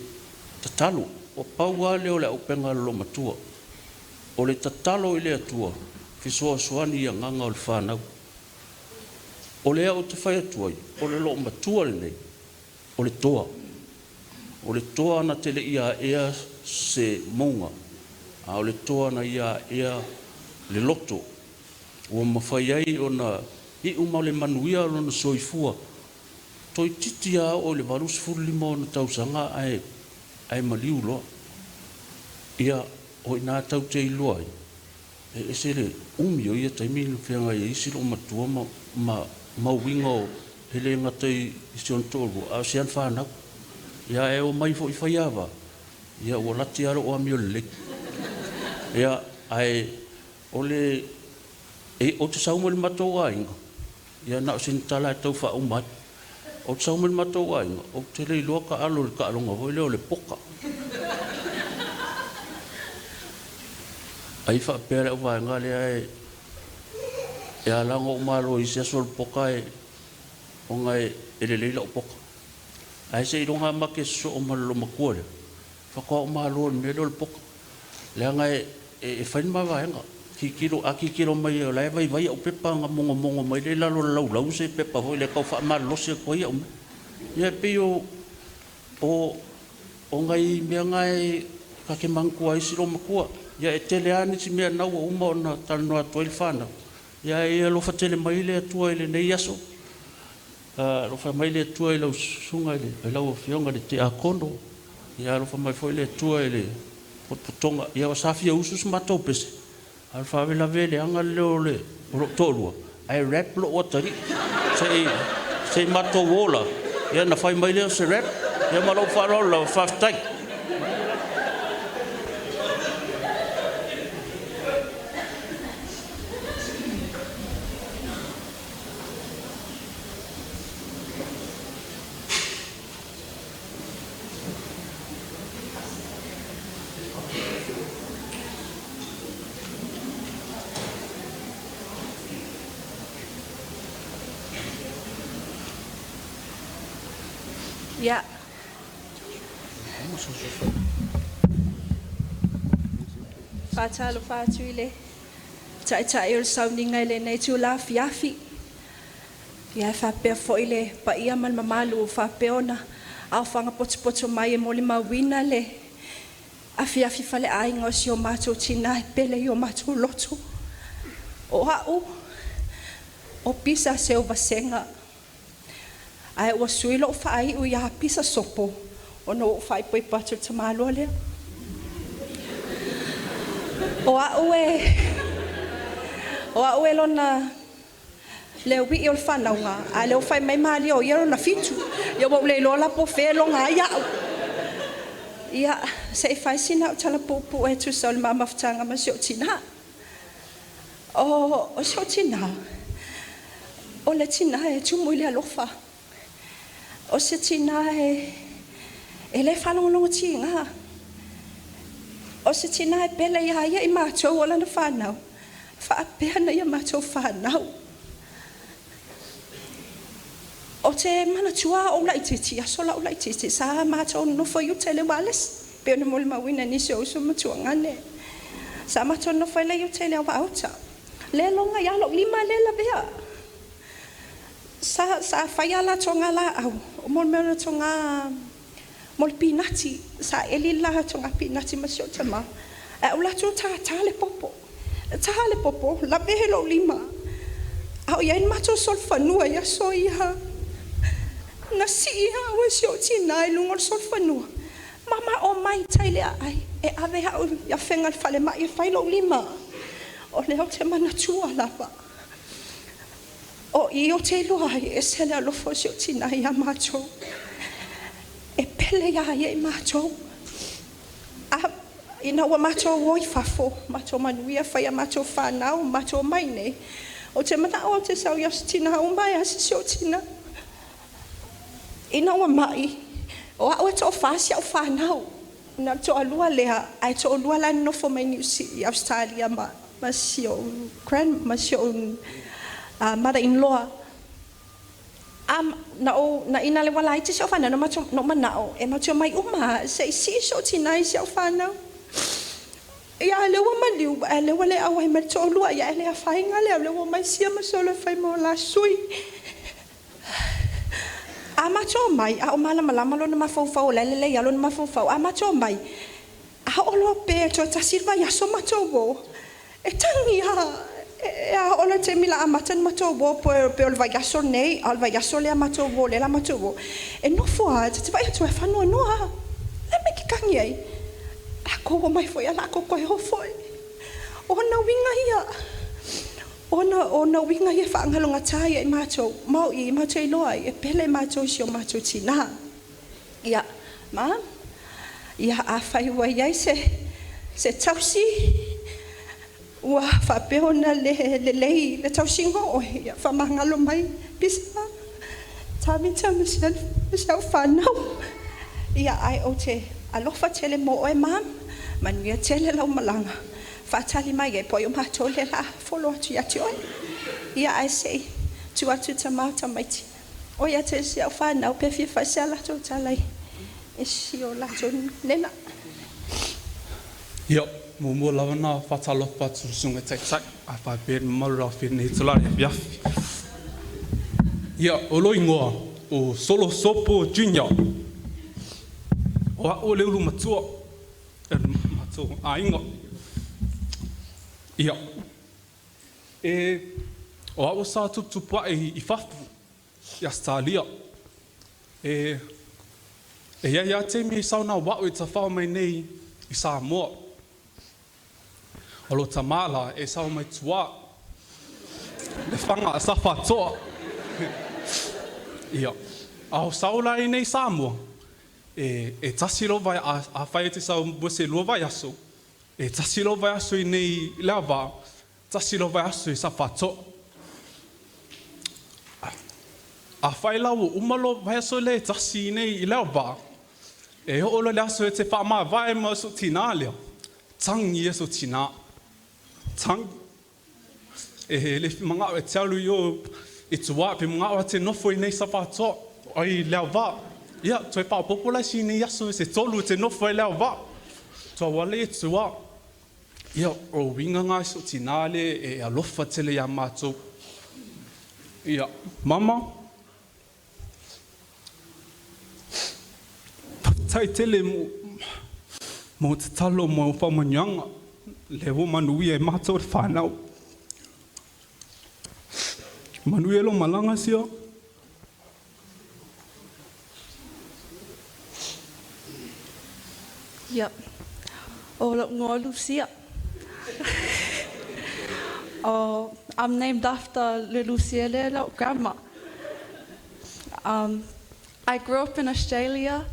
tatalo. Ua pau lava lea o le auupega a le loomatua, o le tatalo i le Atua, fesoasoani i agaga o le fanau. O lea ou te fai atu ai, o le loomatua lenei, o le toa. O le toa na te le i aea se mauga, a o le toa na ia aea le loto, ua mafai ai ona iu ma le manuia lona soifua. Toeitiiti lava oo i le 85 ona tausaga ae maliu loa. Ia, o i ina tatou te iloa ai, E ese le umi o ia taimi na feagai ai si loomatua ma uiga o, e le gata i si ona toalua, a o si ana fanau. Ia ae omai foi faiava, ia ua lati lava lou amio lelei. Ia, ae o le, e, ou te sau mai le matou aiga, ia na o sina tala e tau faauma ai. Ou te sau mai le matou aiga, ou te le iloa taalo i le taaloga foi lea o le poka. Ai faapea le auvaega lea e e ala ona ou malo i isi aso o le poka e ona e lelei lau poka. Ae seiloga lava ma te sosoo ma le loomatua lea, faatoa ou malo i le mea lea o le poka. Leaga e fai le mavaega. Tilotilo, a tilotilo mai o la e vaivai au pepa ona mogomogo mai lea i lalo o le laulau se pepa foi lea e tau faamalolosi atu ai au mea. Ia e pei o O nai mea na e ta te manatua ai si loomatua. Ia e tele lava nisi mea na ua uma ona talanoa atu ai le fanau. Ia ae ia alofa tele mai le Atua i lenei aso. Alofa mai le Atua i lau susuga i lau Afioga i le Tiakono. Ia alofa mai foi le Atua i le potopotoga. Ia sa fia usu se matou pese, a o le faalavelave e leaga le leo o lou toalua, ae rap lou atalii. Se i matou o la, ia ona fai mai lea o se rap. Ia ma lou faaaloalo lava, faafetai. Ia. Faatalofa atu i le Taitai o le sauniga i lenei itula afiafi. Ia e faapea foi le paia ma le mamalu ua faapea ona aofaga potopoto mai e molimauina le afiafi faleaiga o si o matou tina e pele i o matou loto. O a'u o Pisa Seuvasega, ae ua sui lou faaiu ia Pisa Sopo ona ua ou faaipoipo atu i le tamaloa lea. O a'u e lona le uii o le fanauga, a lea ua fai mai Malia o ia lona fitu. Ia ua ou le iloa la po o fea e loga ai a'u. Ia, se i fai sina au tala puupuu e tusa o le ma mafutaga ma si ou tinā. O si ou tinā, o le tinā e tumu i le alofa. O se tinā e le faalogologotiga. O se tinā e pele ia ia i matou o lana whānau. Faapea na ia matou whānau. O te manatua o laitiiti, aso la o laitiiti, sa matou nofo i uta i le ualesi. Pe ona molimauina nisi o uso ma tuagane. Sa matou nofo i uta i le auaauta. Le loga ia lou lima le lavea. Sa fai a latou ngā laau, o mo le mea o ngā mo le pinati, sa eli la ngā pinati ma si o tama. E o latou tā le popo. Tā le popo, lave he lou lima. A o iai le matou solofanua i aso ia. Na sii au e si ou tinā i luga o le solofanua. Mama o mai tai lea ai. E ave au i afega le falemai e fai lou lima. O lea o te manatua lava. O i o te iloa ai e ese le alofa o si ou tinā ia matou. E pele ia ia i matou. A, ina ua matou o i fafo, matou manuia fai a matou whanau, matou mai nei. O te manao o te sau i aso tina uma e asi si o tina. Ina ua mai, o au e tō whasi au whanau. Na tō alua lea, ai tō alua la nofo mai New i Australia ma si o grand, ma si o mother-in-law. Na o na ina le wala i te si o whanau, no matou, no manao, e matou mai uma, se i si so tina i si au whanau. Ia le ua maliu, a le ua le au ai mai tō lua, ia le a whainga le, le ua mai sia ma solo whai mo la sui. A matou mai, a o mala malama lona mafaufau, o lele le ia lona mafaufau, a matou mai, a o loa pe toe tasi le vaiaso matou o, e tangi a, e a o le te mila a mata ni matou o pe o le vaiaso nei, a o le vaiaso lea matou o, le la matou o, e nofo a, te te vai atu e whanua noa, le me ke kangi ai. A ko o mai foi a la ko koe ho foi. O na winga ia. O na winga ia whaangalonga tai e mātou, mau i mātou i loa e pele mātou si o mātou tina. Ia, ma, ia a whai ua iai se tausi, ua whapeo na le lei, le tausi ngo oe, ia whamangalo mai, pisa, tāmita ma siau whanau. Ia ai o te alofa tele mo oe mam, manuia tele lau malanga. Whaatali mai e poi o mātou le la folo atu ia te oe. Ia ai sei, tu atu ta māta maiti. O ia te si au whanau, pe fia whai se a latou talai. E si o latou nena. Ia, mo lava na whatalofa atu sunga taitai, a whai maru rā whina i tulare fiafi. Ia, o lo ingoa, o Solo Sopo Junior. O a o le ulu matua, e matua a inga. Ia, e o a o sa tuptupua e i fafu, i Australia. E ia ia te mi sau na wao i ta whao mai nei i Samoa. O lo tamala e sau mai tua. Le whanga a sa whatoa. Ia, a o sau la i nei Samoa. E tasi lo vai a whai te sau se lua vai aso. E tasi lo vai aso i nei lea vā. Tasi lo vai aso i sa whatoa. A whai lau o umalo vai aso le tasi i nei i lea vā. E ho olo le aso e te wha vai ma so tina lea. Tangi e so tina. Tangi. E le manga e te alu i o i te wā, pe manga o te nofo i nei sa whatoa. Ai lea vā. Ia, toe whaopopo lai si nei aso e se tolu te nofo i lea vā. Tua wale e te wā. Ia, o uiga gā i so'u tinā lea e alofa tele iā matou. Ia, mama, faafetai tele mo mo tatalo ma ou faamanuiaga, lea ua manuia ai matou le fanau. Manuia lou malaga sia. Ia, o lo'u igoa o Lucia. Oh, I'm named after le Lucia lea lo'u grandma. I grew up in Australia,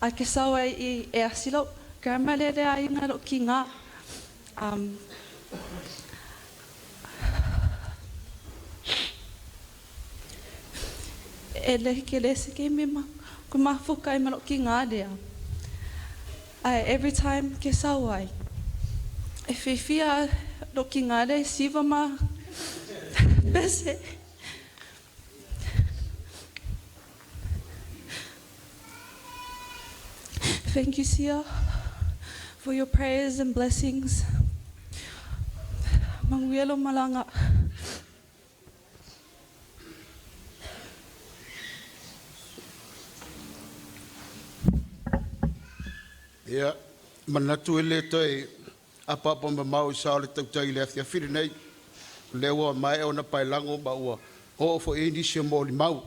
ae ke sau ai i e asi lo'u grandma lea le aiga lo'u kigā. E le hiki le se keimi ma ko mafuka ai ma lo'u kigā lea. Ae every time ke sau ai, e fiafia lo'u kigā lea e siva ma pese. Thank you, Sia, for your prayers and blessings. Manuia lou malaga. Ia, manatu e le toe apaapa mamao i sa o le tautai i le afiafi lenei. O lea ua maea ona paelago ma ua oo foi i ai nisi o molimau.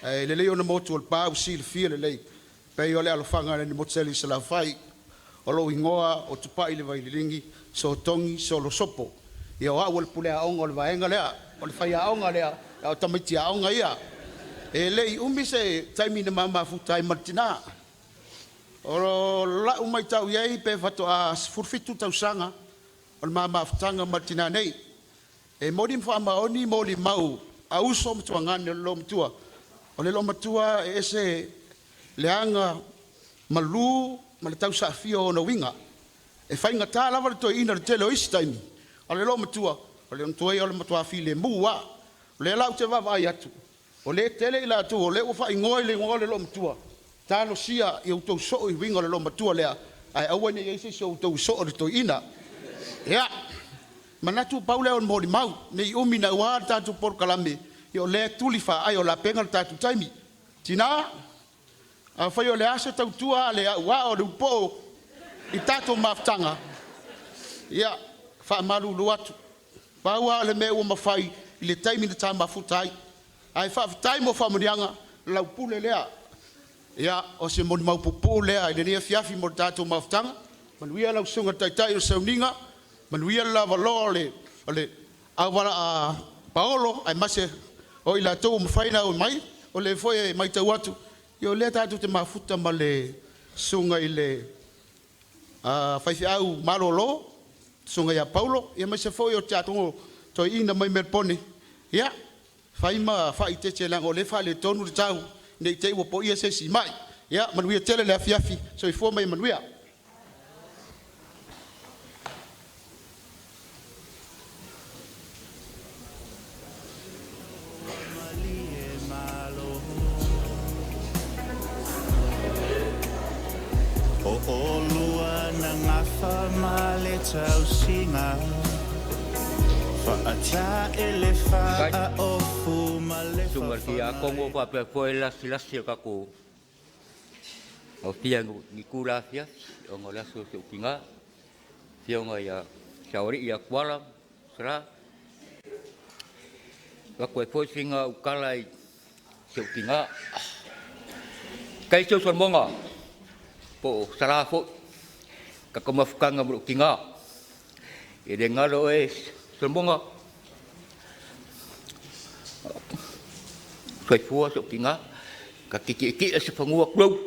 Ae lelei ona motu o le pa ua silafia lelei, pei o le alofaga a le motu i Salafai. O lou igoa o Tupai le Vaililigi, Sotogi Solosopo. Ia o au o le pule aoga o le vaega lea, o le faiaoga lea, a o tamaiti aoga ia. E le i umi se taimi na mamafuta ai ma le tinā. O lau matau i ai pe faatoa 17 tausaga o le mamafutaga ma le tinā nei. E moni ma faamaoni molimau a uso ma tuagane o le loomatua. O le loomatua e ese le aga malu ma le tausaafia o ona uiga. E faigata lava le toeaina i le tele o isi taimi, a o le loomatua, o le matua ia o le matua filemu lava. O lea la ou te vaavaai atu, o lea e tele i latou o lea ua faaigoa i le igoa o le loomatua, talosia ia outou soo i uiga o le loomatua lea, ae aua ne i i ai se isi o outou e soo i le toeaina. Ia, manatu pau lea o le molimau, ne i umi naua le tatou polokalame, ia o lea e tuli faa-ai o lapega le tatou taimi. Tina, afai o le a se tautua a le auao a le upoo i tatou mafutaga, ia, faamalulu atu, pau lava o le mea ua mafai i le taimi na ta mafuta ai. Ae faafetai mo faamanuiaga, lau pule lea. Ia, o se molimau puupuu lea i lenei afiafi mo le tatou mafutaga. Manuia lau susuga i le Taitai o le Sauniga, manuia le lavaloa o le o le auala paolo aemaise o i latou ua mafai ona auai mai. O lea foi e matau atu, ia o lea tatou te mafuta ma le susuga i le faifeau malolo, susuga ia Paulo, aemaise foi o le tiakono toeaina mai Melepone. Ia, fai ma faaeteete leaga o lea e faaletonu le tau, ne i te i ua poia se isi i mai. Ia, manuia tele le afiafi. Soifua ma ia manuia. O olua na gafa ma le tausiga, Fa'ataele fa'aofu ma le Sunga le fafana tiakono faapea foi le lasilasi o tatou aofia i itula afiafi ona o le aso o si ou tigā, afioga ia Saoalii ia Tuala Sala. Avatu ai foi sina au tala i si ou tigā. Faafetai si ou Solomona po o Sala foi, tatou mafutaga ma lou tigā. E le galo oe Solomona, soifua si ou tigā, ta te tietie i se fanua tulou,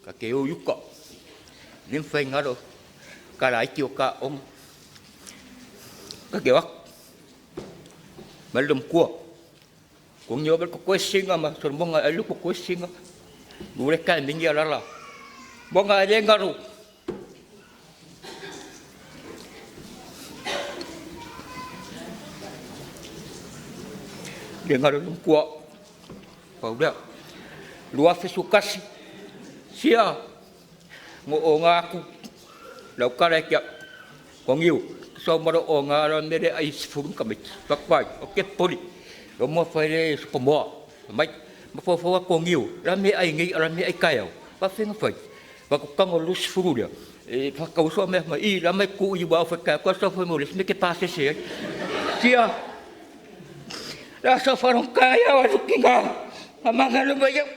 ta te o i uta. E le mafai ona galo kalaiti o ta aoga. Ta te o atu, mai le loomatua, togi ave le totoe Sina ma Solomona e ai le totoe Sina, mo le taemini alala. Mona e le galo. Le galo le matua, pau lea. 2011, sia, mo o ngā atu, lau kala e kia, kongiu, So ma o nga la me le ai sifuru kamit. Pak pai o ke poli. Lo mo fai le supamoa. Mai ma fo fo ko ngiu. La me ai ngi la me ai kai au. Pa fenga fai. Pa ko kango lu sifuru le. E pa ka uso me ma i la me ku i wa fa ka ko so fo mo le me ke pa se se. Tia. La so fa ron kai au lu kinga. Amanga lu ba yo.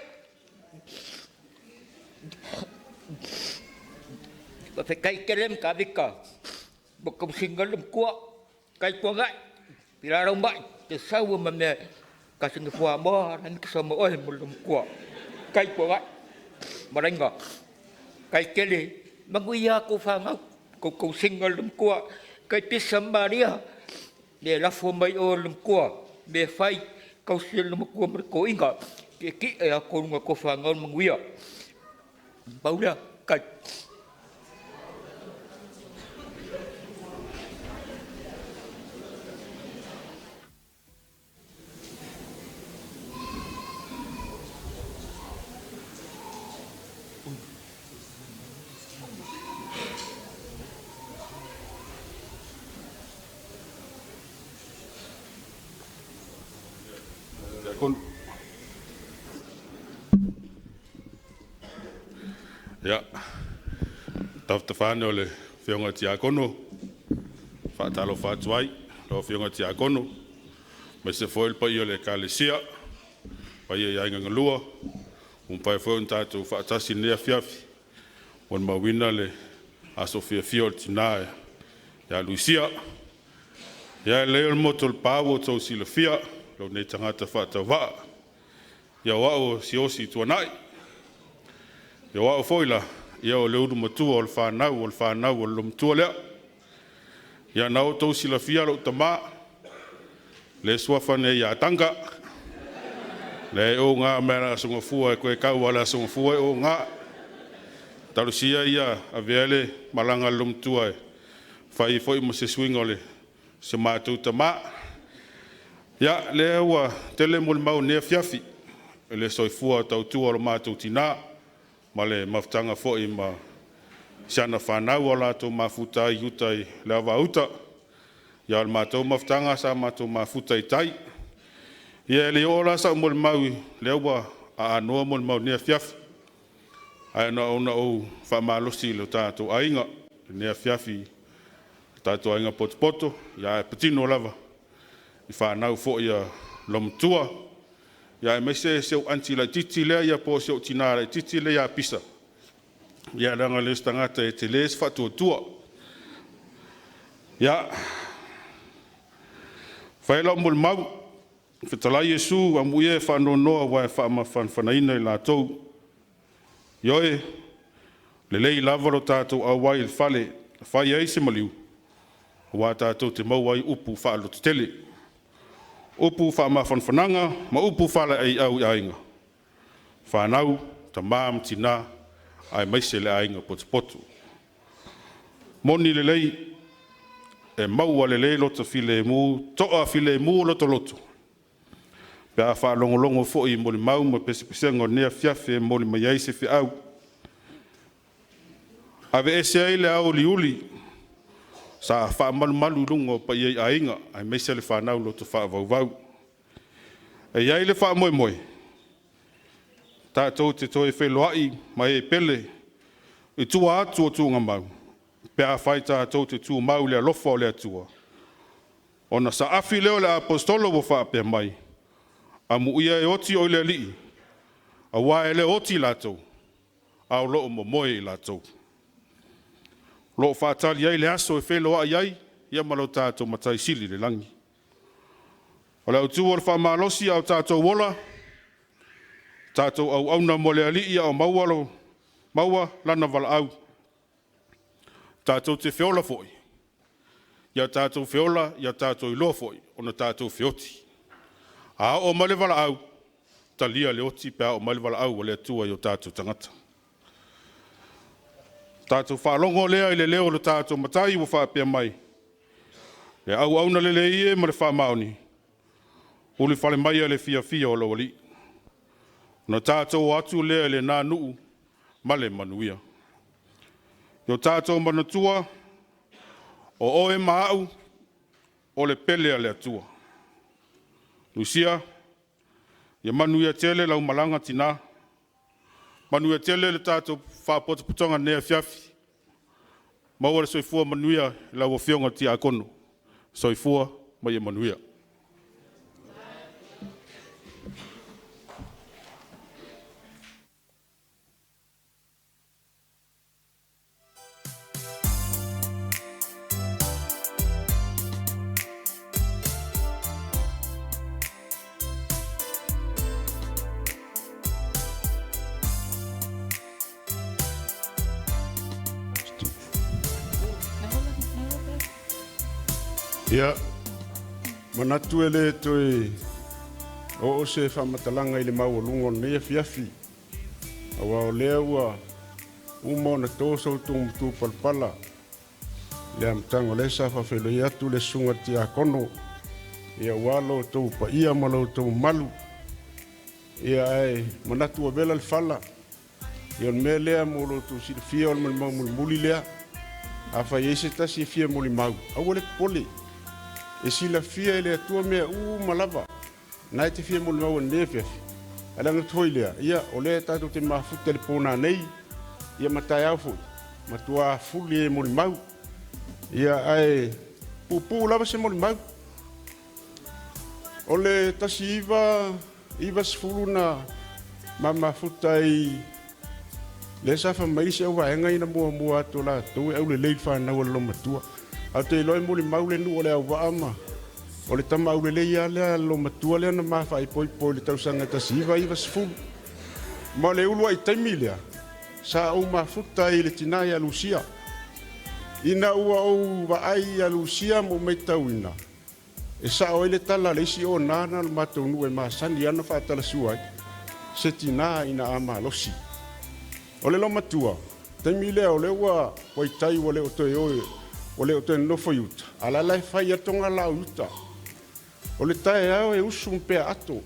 Pa fe kai kelem ka vika. Bo ko singal lum kua. Kai ko ngai. Pila rau mai te sau ma me ka singa fua mo ran ka so mo oi mo lum kua. Kai ko ngai. Marenga. Kai kele mangu ia ko fa ngau ko ko singal lum kua. Kai pisa Maria. Le la fo mai o lum kua. Me fai kau si lum kua mo ko inga. Ke ki e a ko lunga ko fa ngau mangu ia. Paula kai. Ia, tafatafane o le Afioga Tiakono, faatalofa atu ai lau Afioga Tiakono, aemaise foi le paia o le Ekalesia, paia i aiga galua, ua mafai foi ona tatou faatasi i lenei afiafi, ua mauina le aso fiafia o le tinā ia Luisia. Ia e lelei o le moto o le pa ua outou silafia, lou nei tagata faatauvaa. Ia o au o Siaosi Tuanai. Ia o au foi la, ia o le ulu matua o le fanau, o le fanau o le lomatua lea. Ia na outou silafia lou tamā, le suafa nei ia Tanga. Le o ngā mea la aso gafua e koe kau a le aso gafua e o ngā. Talusia ia avea le malaga a le lomatua e fai foi ma se suiga o le se matou tamā. Ia, lea ua tele molimau i lenei afiafi, i le soifua tautua o le matou tinā, ma le mafutaga foi ma si ana fanau o latou mafuta ai i uta i le Avauta. Ia o le matou mafutaga sa matou mafuta i tai. Ia e le oo la sau molimau i lea ua aanoa molimau i lenei afiafi. Ae na ona ou faamalosi i le tatou aiga i lenei afiafi, le tatou aiga potopoto, ia ae patino lava i fanau foi a Lomatua. Ia aemaise si ou aunty laitiiti lea ia po o si ou tinā laitiiti lea ia Pisa. Ia leaga le isi tagata e tele se faatuatua. Ia, fai lau molimau, fetalai Iesu amuia e faanoanoa aua e faamafanafanaina i latou. Ioe, lelei lava lo tatou auai i le fale e fai ai se maliu, aua tatou te maua ai upu faalototele, upu faamafanafanaga ma upu faaleaiau i aiga, fanau, tama ma tina, aemaise le aiga potopoto. Moni lelei, e maua lelei lota filemu, toa filemu lota loto, pe a faalogologo foi i molimau ma pesepesega o lenei afiafi e momoli mai ai se feau. Aveese ai le aoliuli sa faamalumalu i luga o paia i aiga, aemaise le fanau loto faavauvau. E i ai le faamoemoe, tatou te toe feiloai ma e pele i tua atu o tuugamau, pe afai tatou te tumau i le alofa o le Atua, ona saafi lea o le Aposetolo ua faapea mai, amuia e oti o i le Alii, aua e le oti latou, a o lo o momoe i latou. O lo o faatali ai le aso e feiloai ai ia ma lo tatou Matai Sili i le lagi. O le autu o le faamalosi a o tatou ola, tatou auauna mo le Alii a o maua, lo, maua lana valaau. Tatou te feola foi, ia tatou feola, ia tatou iloa foi, ona tatou feoti. A oo mai le valaau, talia le oti pe a oo mai le valaau a le Atua i o tatou tagata. Tatou faalogo lea i le leo o le tatou Matai ua faapea mai, le auauna lelei e ma le faamaoni, ulifale maia le fiafia o lou alii. Ona tatou o atu lea i lena nuu ma le manuia. I o tatou manatua, O oe ma a'u o le pele a le Atua. Lusia, ia manuia tele lau malaga tinā, manuia tele le tatou faapotopotoga i lenei afiafi, maua le soifua manuia i lau Afioga i le Tiakono. Soifua ma ia manuia. Ia, manatu e le toe oo se faamatalaga i le maualuga o lenei afiafi, aua o lea ua uma ona to so outou matupalapala i le amataga o lea sa faafeiloai atu le susuga i le Tiakono, ia aua lo outou paia ma lo outou mamalu. Ia ae manatu ua vela le fala. Ia o le mea lea mo lo outou silafia o le molimau mulimuli lea. Afai e i ai se tasi e fia molimau, aua le popole. E silafia e le Atua mea uma lava. Na e te fia molimau i lenei afiafi. Ae le manatu foi lea, ia o lea tatou te mafuta i le pō nanei, ia ma taeao foi, matua fuli e molimau. Ia ae puupuu lava se molimau. O le 1990 na ma mafuta ai lea sa fai mai si au vaega ina muamua atu o latou e aulelei i le fanau a le Lomatua. Ae ou te iloa e molimau le nuu o Leauvaa ma o le tama aulelei lava lea a le Lomatua lea na ma faaipoipo i le tausaga 1990. Ma o le uluai taimi lea sa ou mafuta ai i le tinā ia Lusia. Ina ua ou vaai ia Lusia ma ou matauina, e sao ai le tala a le isi ona na o le matou nuu e masani lava ona faatalasua ai, se tinā ina a malosi. O le Lomatua, taimi lea o lea ua i tai ua le o toe o, ua le o toe nonofo i uta, a o la e fai lava togalaau i uta. O le taeao e usu ma peaato,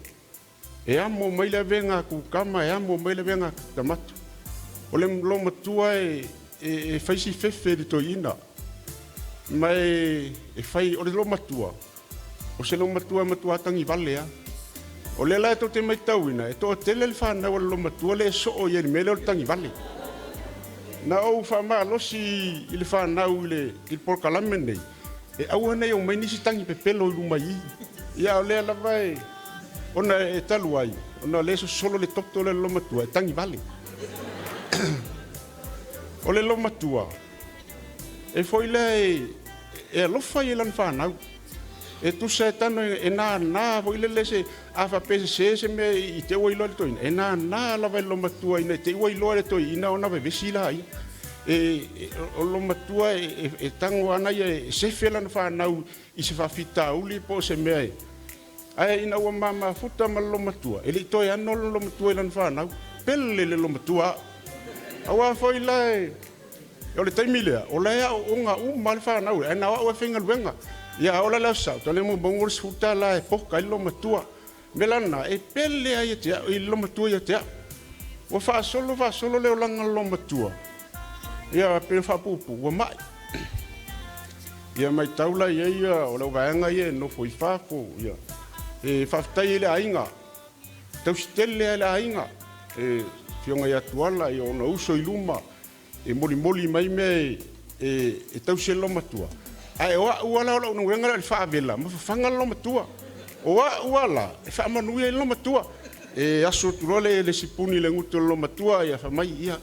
e amo mai le avega a kukama, e amo mai le avega a tamato. O le Lomatua e fai si fefe i le toeaina, ma e fai, o le Lomatua, o se Lomatua e matua tagivale lava. O lea la e tou te matauina, e toatele le fanau a le Lomatua lea e soo i ai i le mea lea o le tagivale. Na ou faamalosi i le fanau i le polokalame lenei, e aua ne i omai nisi tagi pepelo i luma i i. Ia a o lea lava e, ona e talu ai, ona o lea e sosolo le toto lea o le Lomatua e tagivale. O le Lomatua, e foi lea e alofa i lana fanau. E tusa e tano e nānā foi lele se a faapea sesē se mea i te ua iloa le toeaina, e nānā lava e le Lomatua ina te i ua iloa e le toeaina ona vevesi laia. O le Lomatua e tago ana ia e sefe lana fanau i se faafitauli po o se mea e. Ae ina ua ma mafuta ma le Lomatua, e le i toe ano le Lomatua i lana fanau. Pele le Lomatua a'u. Aua foi la e o le taimi lea, o la e aooga uma le fanau, ae na o a'u e faigaluega. Ia a oo la i le aso Sa'o, tale maumauga o le $10 e poka ai le Lomatua. O le mea la lena, e pele ai ia te a'u i le Lomatua ia te a'u. Ua faasolo faasolo le olaga o le Lomatua, ia pe faapuupuu ua ma'i. Ia matau la i ai o lau vaega ia e nofo i fafo, ia e faafetai ai le aiga, tausi tele lava e le aiga, e afioga ia Tuala, ia ona uso i luma, e molimoli mai mea e tausi ai le Lomatua. Ae o a'u lava la o lau galuega lea o le faavela ma fafaga le Lomatua. O a'u lava la e faamanuia ai le Lomatua. E aso atu loa le sipuni i le gutu o le Lomatua, ia fai mai, ia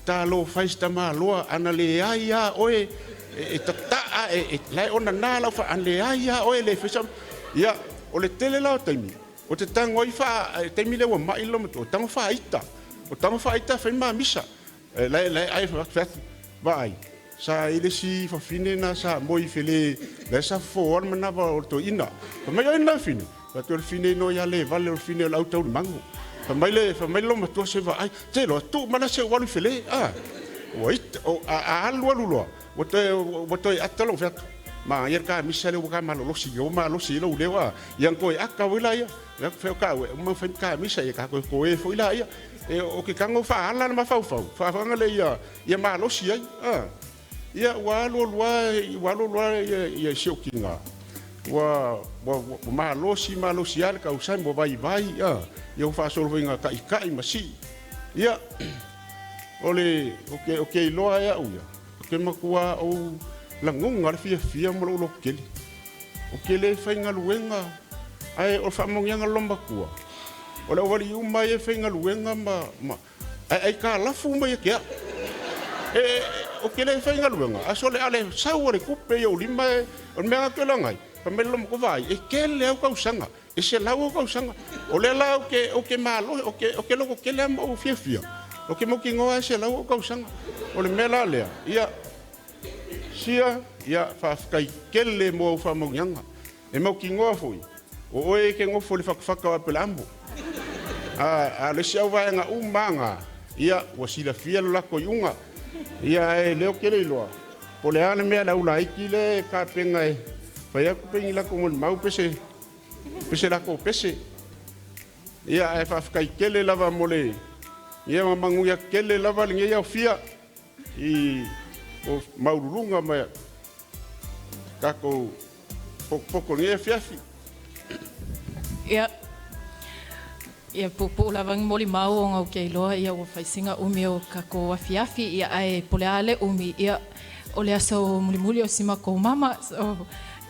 talofa e i si tamaloa, ana leai lava oe e tata'a la e onana lau ana leai lava oe e le faia sau. Ia o le tele la o taimi ou te tago ai le taimi lea ua ma'i le Lomatua, o tago faaita. O tago faaita e fai mamisa. E la e ai fai atu, vaai, sa i ai le isi fafine na sa moe i Fele, la e sa fofoa le manava o le toeaina. Fai mai, o ai lena fafine? Fai atu, o le fine no ia le vale, o le fine o le autaulimago. Fai mai le Lomatua, se vaai, te iloa, tuu mai la se ou alu i Fele. Ua ita, a alu alu loa, ua toe ata lou fai atu. Manaia le kamisa lea ua ka malolosi, ua malosi ai lou leo a. Ia na toe aka foi laia. Fai atu, fai o ka ue, uma fai kamisa, ia ka toe koe foi laia. E o ke tago faaala le mafaufau, faafaga le ia malosi ai. Ia ua alu alu lava ua alu alu lava ia si ou tina ua malosi malosi lava le tausami ua vaivai ia ua faasolo foi ina ta'ita'i ma si'i. Ia o le ou te iloa e a'u ia ou te matuā ou lagona le fiafia ma lo'u lototele ou te le faigaluega ae o le faamanuiaga a le loomatua o le aualii uma ia e faigaluega ma ae aitalafu uma ia te a'u. Ou te le faigaluega ae sole a o le sau o le tupe i ou lima o le mea lena ou te iloaina ai. Fai mai le loomatua, vaai e tele au tausaga e 100 ou tausaga o lea la ou te malo ou te lototele lava ma ou fiafia ou te mautinoa e 100 ou tausaga. O le mea la lea ia sia ia faafetai tele mo au faamanuiaga e mautinoa foi o oe e te nofo i le fatafata o Apelamo a o le isi au vaega uma lava na ia ua silafia lo latou iuga. Ia ae lea ou te le iloa po o le a le mea a le au laiti lea e tapena e fai atu pe ni latou molimau pe se latou pese. Ia ae faafetai tele lava mo le ia ma manuia tele lava lenei aofia i o maualuluga ma tatou potopoto i lenei afiafi. Ia puupuu lava ni molimau ona ou te iloa ia ua fai sina umi o tatou afiafi, ia ae po o le a le umi, ia o le aso mulimuli o si matou mama. So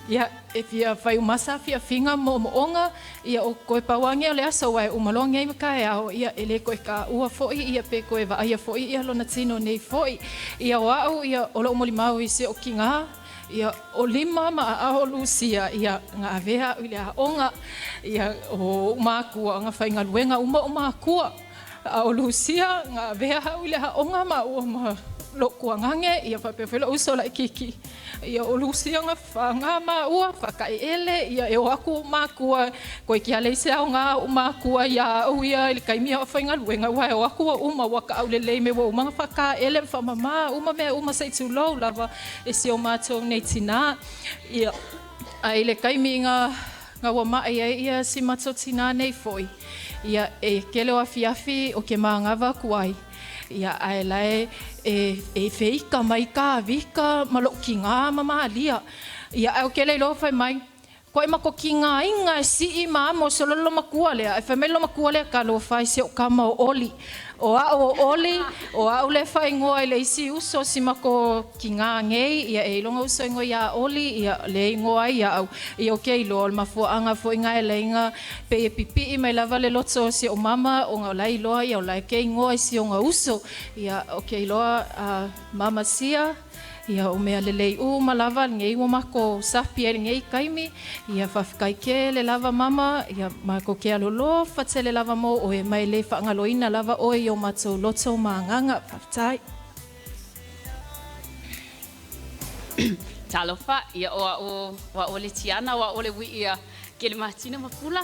ia e fia fai uma saafiafiga ma moomooga, ia o koe pau lava lenei o le aso aua e uma loa nei ma taeao, ia e le toe taua foi ia pe toe vaaia foi ia lona tino nei foi. Ia o au ia o lou molimau i si ou tigā, ia o lima ma aao o Lusia ia na avea a'u i le aoga, ia o oʻu makua na faigaluega uma oʻu makua, a o Lusia na avea a'u i le aoga maua ma lo'u tuagage ia faapea foi lo'u uso laʻitiiti. Ia o Lusia na faga maua faataʻiele, ia e o atu oʻu makua koe leai se aoga oʻu makua iā a'u ia i le taimi a o faigaluega ua e o atu ua uma ua taʻaulelei me ua uma na faataele ma faamamā uma mea uma seʻi tulou lava e si o matou nei tinā. Ia ae i le taimi na ua maʻi ai ia si matou tinā nei foi, ia e kele o afiafi o ke magava aku ai, ia ae lae e feika mai kāvika ma loʻu kigā ma malia. Ia ae o kele iloa fai mai koe ma ko kigāiga e siʻi ma amo solo le loomatua lea, ae fai mai le loomatua lea, talofa e si oʻu kama o Oli, o aʻu o Oli, o aʻu le faaigoa i le isi uso si mako kigā nei, ia e iloga uso igoa iā Oli, ia le igoa ai aʻu. Ia o ke iloa o le mafuaʻaga foi ga e laiga pe e pipiʻi mai lava le loto o si oʻu mama ona o la iloa ia o la e ke igoa i si ona uso. Ia o ke iloa a mama sia, ia o mea lelei uma lava lenei ua makou sapi ai lenei taimi. Ia faafetai tele lava mama, ia makou ke alolofa tele lava mo oe ma e lē faagaloina lava oe i o matou loto ma agaga. Faafetai. Talofa, ia o a'u o a'u o le Tiana, o a'u o le ui'i a Kelemasina ma Pula.